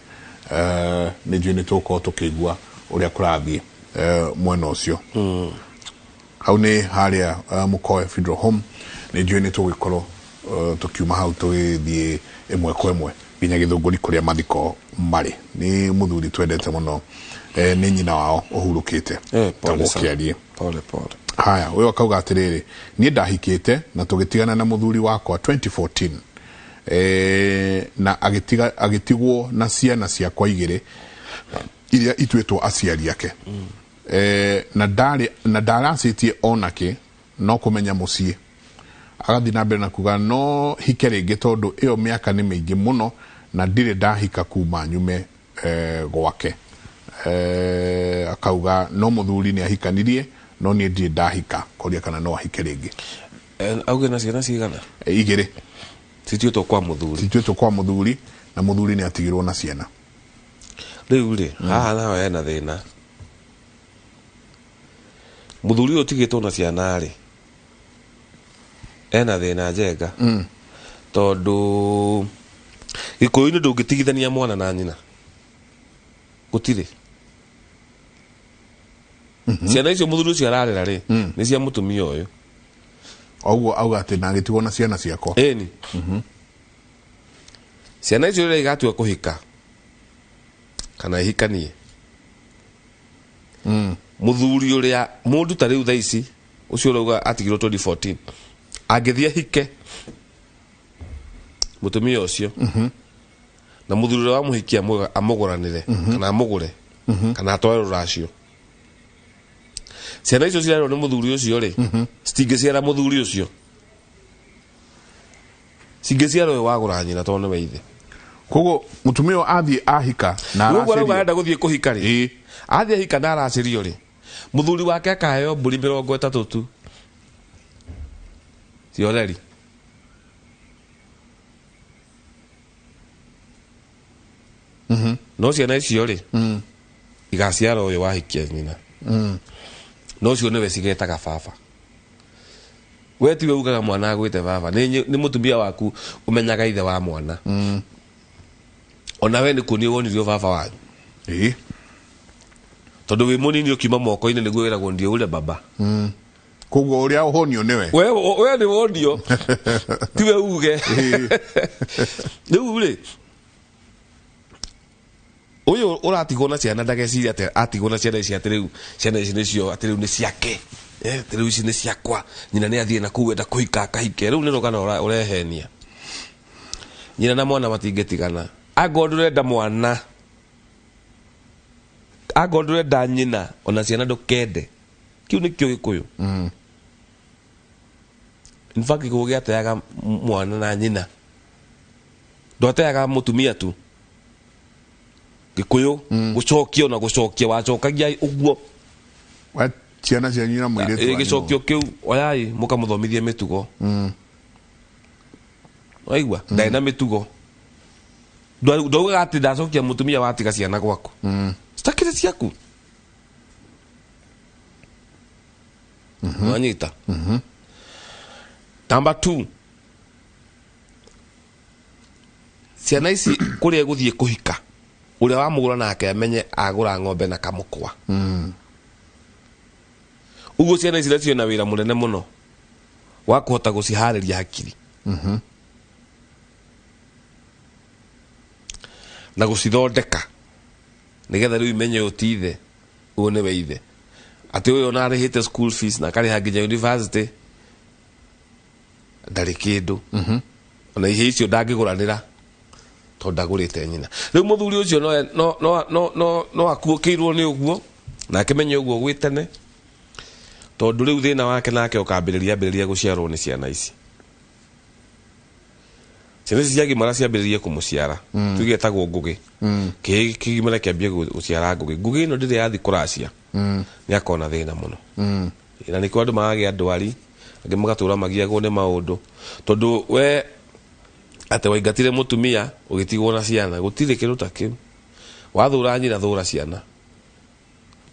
nĩ njũĩ nĩ tũgũkorwo tũkĩigua ũrĩa kũrathiĩ mwena ũcio. Hau nĩ harĩa Mũkoe Funeral Home. Nĩ njũĩ nĩ tũgũgĩkorwo tũkiuma hau tũgĩthiĩ ĩmwe kwa ĩmwe nginya Gĩthũngũri kũrĩa mathiko marĩ. Nĩ mũthuri twendete mũno, nĩ nyina wao ũhurũkĩte. Pole Tagwo sana. Kĩarie. Pole pole. Haya, ũyũ akauga atĩrĩrĩ, niĩ ndahikĩte na tũgĩtigana na mũthuri wakwa 2014, na agĩtigwo na ciana ciakwa igĩrĩ iria ituĩtwo aciari ake. Na ndarĩ na ndaracĩtie onake no kũmenya mũciĩ. Agathiĩ na mbere na kuga no hike rĩngĩ tondũ ĩyo mĩaka nĩ mĩingĩ mũno na ndirĩ ndahika kuma nyume gwake. Akauga no mũthuri nĩ ahikanirie no niĩ ndirĩ ndahika, koria kana no ahike rĩngĩ. Auge na ciana cigana? Igĩrĩ. Cituĩtwo kwa mũthuri. Cituĩtwo kwa mũthuri na mũthuri nĩ atigirwo na ciana. Rĩu rĩ, haha naho hena thĩna. Mũthuri ũyũ ũtigĩtwo na ciana rĩ, ena thĩna njenga. Tondũ Gĩkũyũ-inĩ ndũngĩtigithania mwana na nyina. Gũtirĩ. Ciana icio mũthuri ũcio ararera rĩ, nĩ cia mũtumia ũyũ. Oguo auga atĩ na agĩtigwo na ciana ciakwa. Ĩni. Ciana icio rĩrĩa igatua kũhika kana ihikanie, mũthuri ũrĩa mũndũ ta rĩu thaa ici ũcio ũrauga atigirwo 2014 angĩthiĩ ahike, Mũtumia ũcio na mũthuri ũrĩa wamũhikia amũgũranĩre kana amũgũre kana atware rũracio, ciana icio cirarerwo nĩ mũthuri ũcio rĩ, citingĩciara mũthuri ũcio, cingĩciara ũyũ wagũra nyina, tondũ nĩwe ithe. Koguo mutumia ũyũ athiĩ ahika na Ũguo arauga aracĩrio. Arenda gũthiĩ kũhika rĩ, athiĩ ahika na aracĩrio rĩ, mũthuri wake akaheo mbũri 30 tu cia ũtheri. No ciana icio rĩ, igaciara ũyũ wahikia nyina, no ũcio nĩwe cigetaga baba. We tiwe ugaga mwana agwĩte baba, nĩ mũtumia waku ũmenyaga ithe wa mwana. Ona we nĩ kuonio wonirio baba wanyu, tondũ wĩ mũnini ũkiuma moko-inĩ nĩguo wĩragwo ndiĩ ule baba. Koguo ũrĩa ũhonio nĩwe. We nĩ wonio, tiwe uge. Rĩu rĩ, ũyũ ũratigwo na ciana ndageciria atĩ atigwo na ciana ici, atĩ rĩu ciana ici nĩcio, atĩ rĩu nĩ ciake. Atĩ rĩu ici nĩ ciakwa, nyina nĩ athiĩ na kũu, enda kũhika akahike. Rĩu nĩ rũgano ũrehenia. Nyina na mwana matingĩtigana. Angorwo ndũrenda mwana, angorwo ndũrenda nyina, ona ciana ndũkende. Kĩu nĩkĩo Gĩkũyũ. In fact, Gĩkũyũ gĩateaga mwana na nyina, ndwateaga mũtumia tu. Gĩkũyũ gũcokia, ona gũcokia wacokagia ũguo. Wa ciana cianyu na mũirĩtu wanyu. Gĩcokio kĩu oyai mũkamũthomithie mĩtugo. Waigua, ndarĩ na mĩtugo. Ndaugaga atĩ ndacokia mũtumia watiga ciana gwaku citakĩrĩ ciaku. Wanyita? Number two, ciana ici kũrĩa gũthiĩ kũhika, ũrĩa wamũgũra nake amenye agũra ng'ombe na kamũkwa. Ũguo ciana ici nacio na wĩra mũnene mũno wa kũhota gũciharĩria hakiri na gũcithondeka, nĩgetha rĩu imenye ũyũ ti ithe, ũyũ nĩwe ithe, atĩ ũyũ ona arĩhĩte school fees na akarĩha nginya university ndarĩ kĩndũ, ona ihe icio ndangĩgũranĩra tondũ ndagũrĩte nyina. Rĩu mũthuri ũcio no akuũkĩirwo nĩ ũguo na akĩmenye ũguo gwĩ tene, tondũ rĩu thĩna wake nake ũkambĩrĩria ambĩrĩria gũciarwo nĩ ciana ici. Ciana ici ciagimara ciambĩrĩrie kũmũciara, tuge etagwo Ngũgĩ, kĩhĩ kĩgimara kĩambie gũciara Ngũgĩ, Ngũgĩ ĩno ndĩrĩ yathi kũracia, nĩ akona thĩna mũno. Na nĩkĩo andũ maragĩa ndwari, angĩ magatũra magiagwo nĩ maũndũ, tondũ we atĩ waingatire mũtumia ũgĩtigwo na ciana. Gũtirĩ kĩndũ ta kĩu. Wathũra nyina, thũra ciana.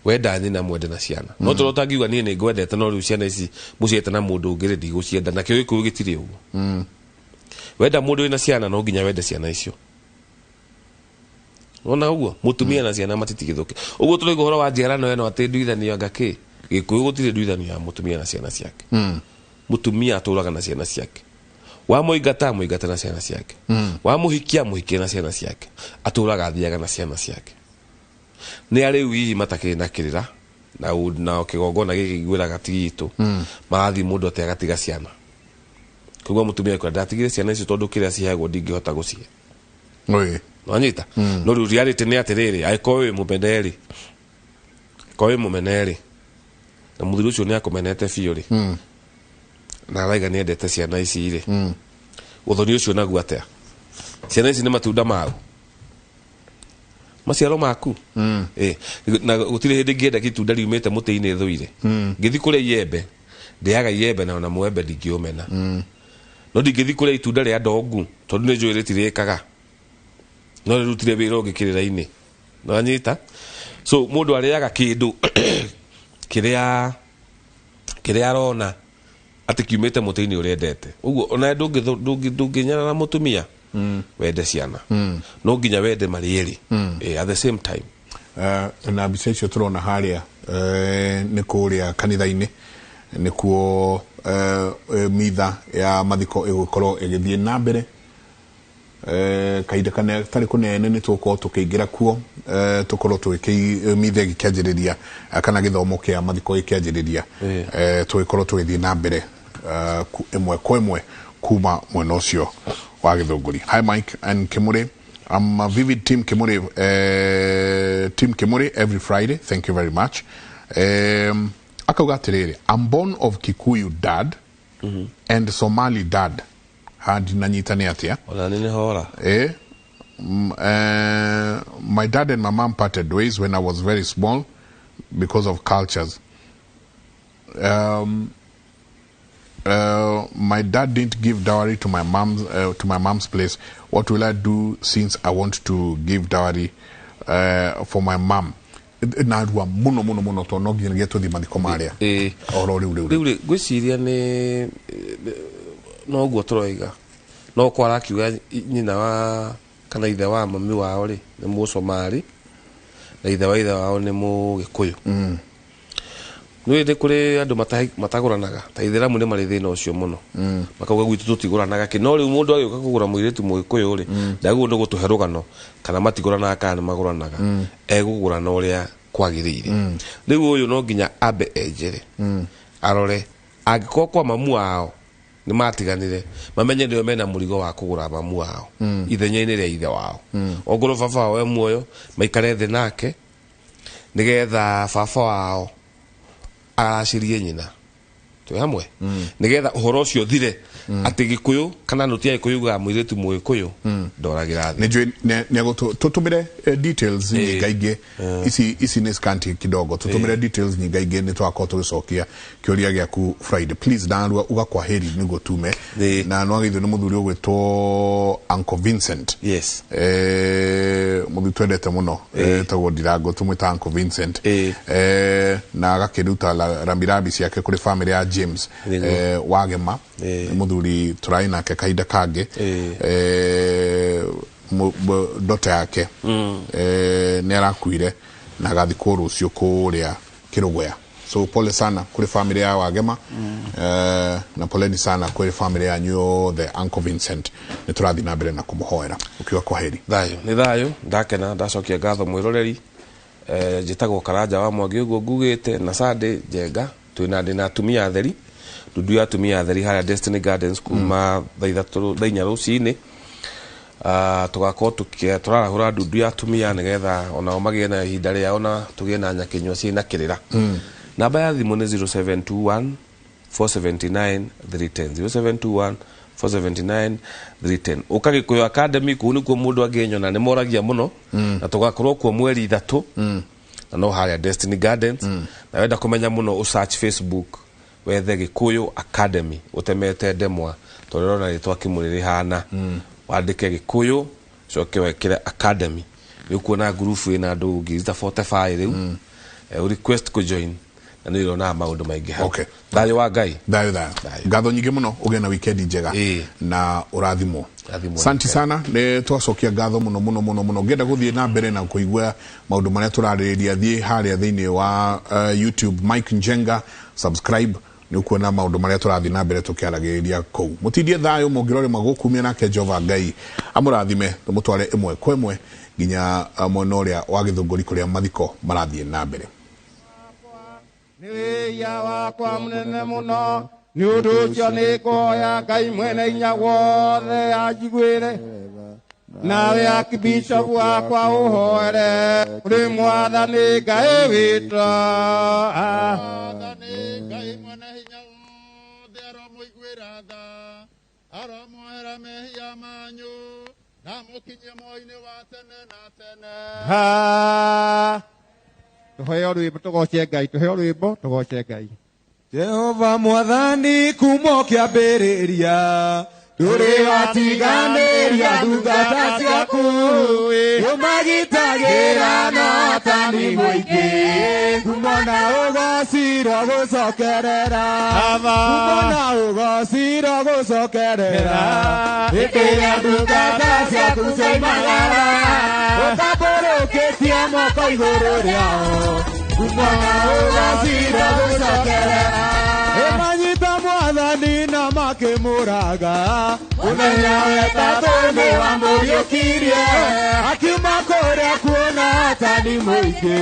Wenda nyina, mwende na ciana. No tondũ ũtangiuga niĩ nĩ ngwendete, no rĩu ciana ici mũciĩte na mũndũ ũngĩ rĩ, ndigũcienda. Nakĩo Gĩkũyũ gĩtirĩ ũguo. Wenda mũndũ wĩna ciana, no nginya wende ciana icio. Wona ũguo mũtumia na ciana matitigithũke ũguo. Tũrauga ũhoro wa njiarano ĩno atĩ nduithanio anga kĩ. Gĩkũyũ gũtirĩ nduithanio ya mũtumia na ciana ciake. Mũtumia atũraga na ciana ciake. Wamũingata, mũingate na ciana ciake. Wamũhikia, mũhikie na ciana ciake. Atũraga athiaga na ciana ciake. Nĩ arĩu hihi matakĩrĩ na kĩrĩra na kĩgongona gĩkĩ ngwĩraga ti gitũ, marathiĩ mũndũ atĩ agatiga ciana. Koguo mũtumia akwĩra ndatigire ciana icio tondũ kĩrĩa ciheagwo ndingĩhota gũcihe. Wanyita? No rĩu reality nĩ atĩrĩrĩ, angĩkorwo wĩ mũmene rĩ, angĩkorwo wĩ mũmene rĩ, na mũthuri ũcio nĩ akũmenete biũ rĩ, na araiga nĩ endete ciana ici rĩ, ũthoni ũcio naguo atĩa? Ciana ici nĩ matunda mau, maciaro maku. Na gũtirĩ hĩndĩ ngĩenda itunda riumĩte mũtĩ-inĩ thũire. Ngĩthi kũrĩa iembe, ndĩaga iembe, na ona mwembe ndingĩũmena, no ndingĩthi kũrĩa itunda rĩa ndongu tondũ nĩ njũĩ rĩtirĩkaga, no rĩrutire wĩra ũngĩ kĩrĩra-inĩ. Nĩwanyita? So mũndũ arĩaga kĩndũ kĩrĩa arona atĩ kiumĩte mũtĩ-inĩ ũrĩa endete. Ũguo ona ndũngĩnyarara mũtumia wende ciana, no nginya wende marĩ erĩ, at the same time. Na mbica icio tũrona harĩa nĩ kũrĩa kanitha-inĩ, nĩkuo mitha ya mathiko ĩgũkorwo ĩgĩthiĩ na mbere. Kahinda kana tarĩ kũnene nĩ tũgũkorwo tũkĩingĩra kuo, tũkorwo tũgĩkĩ mitha ĩgĩkĩanjĩrĩria, kana gĩthomo kĩa mathiko gĩkĩanjĩrĩria, tũgĩkorwo tũgĩthiĩ na mbere ĩmwe kwa ĩmwe kuma mwena ũcio. wa Githunguri. Hi Mike and Kimuri, I'm a vivid team Kimuri, team Kimuri every Friday. Thank you very much. Akauga atiriri, I'm born of Kikuyu dad and Somali dad. Hadi nanyita ni atia Ona nĩ hora. My dad and my mom parted ways when I was very small because of cultures. My dad didn't give dowry to my mom's place. What will I do since I want to give dowry for my mom? Na rua muno muno muno to no nginya tuthi mathiko maria. Oro riu riu. Riu ngwiciria ni no guo turoiga. No kwa arakiuga nyina wa kana ithe wa mami wao ri ni Mũcomari na ithe wa ithe wao ni Mũgĩkũyũ. Nĩ ndĩ kũrĩ andũ matagũranaga ta ithĩramu nĩ marĩ thĩna ũcio mũno. Makauga gwitũ tũtigũranaga kĩ, no rĩu mũndũ agĩũka kũgũra mũirĩtu Mũgĩkũyũ rĩ, ndagĩrĩirwo nĩ gũtũhe rũgano kana matigũranaga kana nĩ magũranaga, egũgũrana ũrĩa kwagĩrĩire. Rĩu ũyũ no nginya ambe enjere arore angĩkorwo kwa mamu wao nĩ matiganire, mamenye nĩo mena mũrigo wa kũgũra mamu wao ithenya-inĩ rĩa ithe wao. Ongorwo baba wao e muoyo maikare thĩ nake nĩgetha baba wao aracirie nyina twĩ hamwe, nĩgetha ũhoro ũcio ũthire atĩ Gĩkũyũ kana nũti ya Gĩkũyũ yugaga mũirĩtu Mũgĩkũyũ ndoragĩra thĩ. Nĩnjũĩ nĩegũtũtũmĩre details nyingaingĩ ici nĩ scanty kidogo, tũtũmĩre details nyingaingĩ nĩ twakorwo tũgĩcokia kĩũria gĩaku Friday. Please ndarua uga kwaheri nĩguo tume na nĩwagĩithio nĩ mũthuri ũgwĩtwo Uncle Vincent. Yes. Mũthuri twendete mũno etagwo Ndirango, tũmwĩta Uncle Vincent. Na agakĩruta rambirambi ciake kũrĩ family ya James Wagema, mũthuri tũrarĩ nake kahinda kangĩ. Ndota yake nĩ arakuire na agathikwo rũciũ kũrĩa Kĩrũgũya. So pole sana kũrĩ family ya Wagema, na poleni sana kũrĩ family yanyu yothe. Uncle Vincent nĩ tũrathiĩ na mbere na kũmũhoera. Ũkiuga kwaheri. Thayũ nĩ thayũ, ndakena ndacokia ngatho mwĩroreri. Njĩtagwo Karanja wa Mwangi ũguo ngugĩte, na Sunday Njenga twĩna ndĩ na atumia atheri, ndundu ya atumia atheri harĩa Destiny Gardens kuma thaa ithatũ thaa inya rũcinĩ. Tũgakorwo tũrarahũra ndundu ya atumia nĩgetha onao magĩe na ihinda rĩao na tũgĩe na nyakĩnyua ciĩna kĩrĩra. Namba ya thimũ nĩ 0721 479 310, 0721 479 310. Ũka Gĩkũyũ Academy kũu nĩkuo mũndũ angĩnyona, nĩ moragia mũno, na tũgakorwo kuo mweri 3 na no harĩa Destiny Gardens. Na wenda kũmenya mũno ũ search Facebook wethe Gĩkũyũ Academy ũtemete ndemwa tondũ ũrona rĩtwa Kĩmũrĩ rĩhana, wandĩke Gĩkũyũ coke wekĩre Academy, nĩ ũkuona ngurubu ĩna andũ ngiri ta 45 rĩu. Request kũ join na nĩ ũronaga maũndũ maingĩ hau. Thayũ wa Ngai. Thayũ thayũ. Ngatho nyingĩ mũno, ũgĩe na weekend njega na ũrathimwo. Asante sana, nĩ twacokia ngatho mũno mũno mũno mũno. Ngĩenda gũthiĩ na mbere na kũigua maũndũ marĩa tũrarĩrĩria, thiĩ harĩa thĩinĩ wa YouTube Mike Njenga, subscribe nĩ ũkuona maũndũ marĩa tũrathiĩ na mbere tũkĩaragĩrĩria kũu. Mũtindie thayũ, mũngĩrore magũkumia nake Jehova Ngai amũrathime, tũmũtware ĩmwe kwa ĩmwe nginya mwena ũrĩa wa Gĩthũngũri kũrĩa mathiko marathiĩ na mbere. Nĩ wĩya wakwa mũnene mũno, nĩ ũndũ ũcio nĩ kũhoya Ngai mwene hinya wothe anjiguĩre, nawe Archbishop wakwa ũhoere kũrĩ Mwathani Ngai witũ. Mwathani Ngai mwene hinya wothe aromũiguĩra tha, aromuohera mehia manyu na mũkinyie muoyo-inĩ wa tene na tene. Tuheo rwĩmbo tũgoce Ngai, tuheo rwĩmbo tũgoce Ngai. Jehova Mwathani kuma kĩambĩrĩria ndũrĩ watiganĩria ndungata ciaku, ũmagitagĩra na ũtani mũingĩ, kumona ũgacirwo gũcokerera, kumona ũgacirwo gũcokerera, hĩndĩ ĩrĩa ndungata ciaku ciaimagara, ũtambũrũkĩtie moko igũrũ rĩao, kumona ũgacirwo gũcokerera. Ĩmanyita Mwathani na makĩmũraga, mũthenya wetatũ nĩwamũriũkirie, akiuma kũrĩa kuona atani mũingĩ,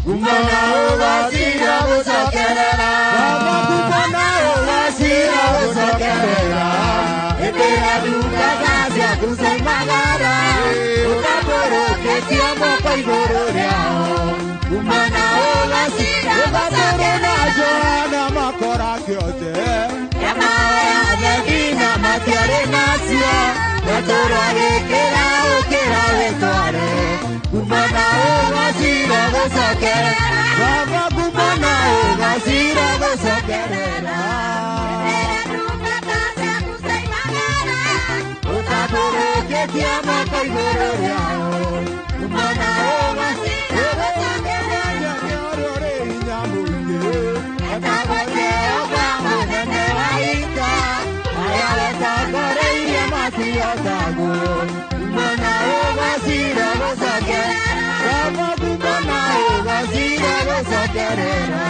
kumona ũgacirwo gũcokerera, Baba kumona ũgacirwo gũcokerera, hĩndĩ ĩrĩa ndungata ciaku ciaimagara ũtambũrũkĩtie moko igũrũ rĩao kuma na ũgacira Ũgatũrũ na Johana makora kĩonje Mahoya thegi na matiarĩ nacio Petũrũ agĩkĩra ũkĩra wĩtware kuma na ũgacira gũcokerera Baba kuma na ũgacira gũcokerera Ũtambũrũkĩtie moko igũrũ rĩao kuma na ũgacira gũcokerera ũrĩa ũrĩ hinya mũingĩ Etagwo Jehova mũnene wa ita arĩa wetongoreirie matiotagwo kuma na ũgacira gũcokerera Baba kuma na ũgacira gũcokerera.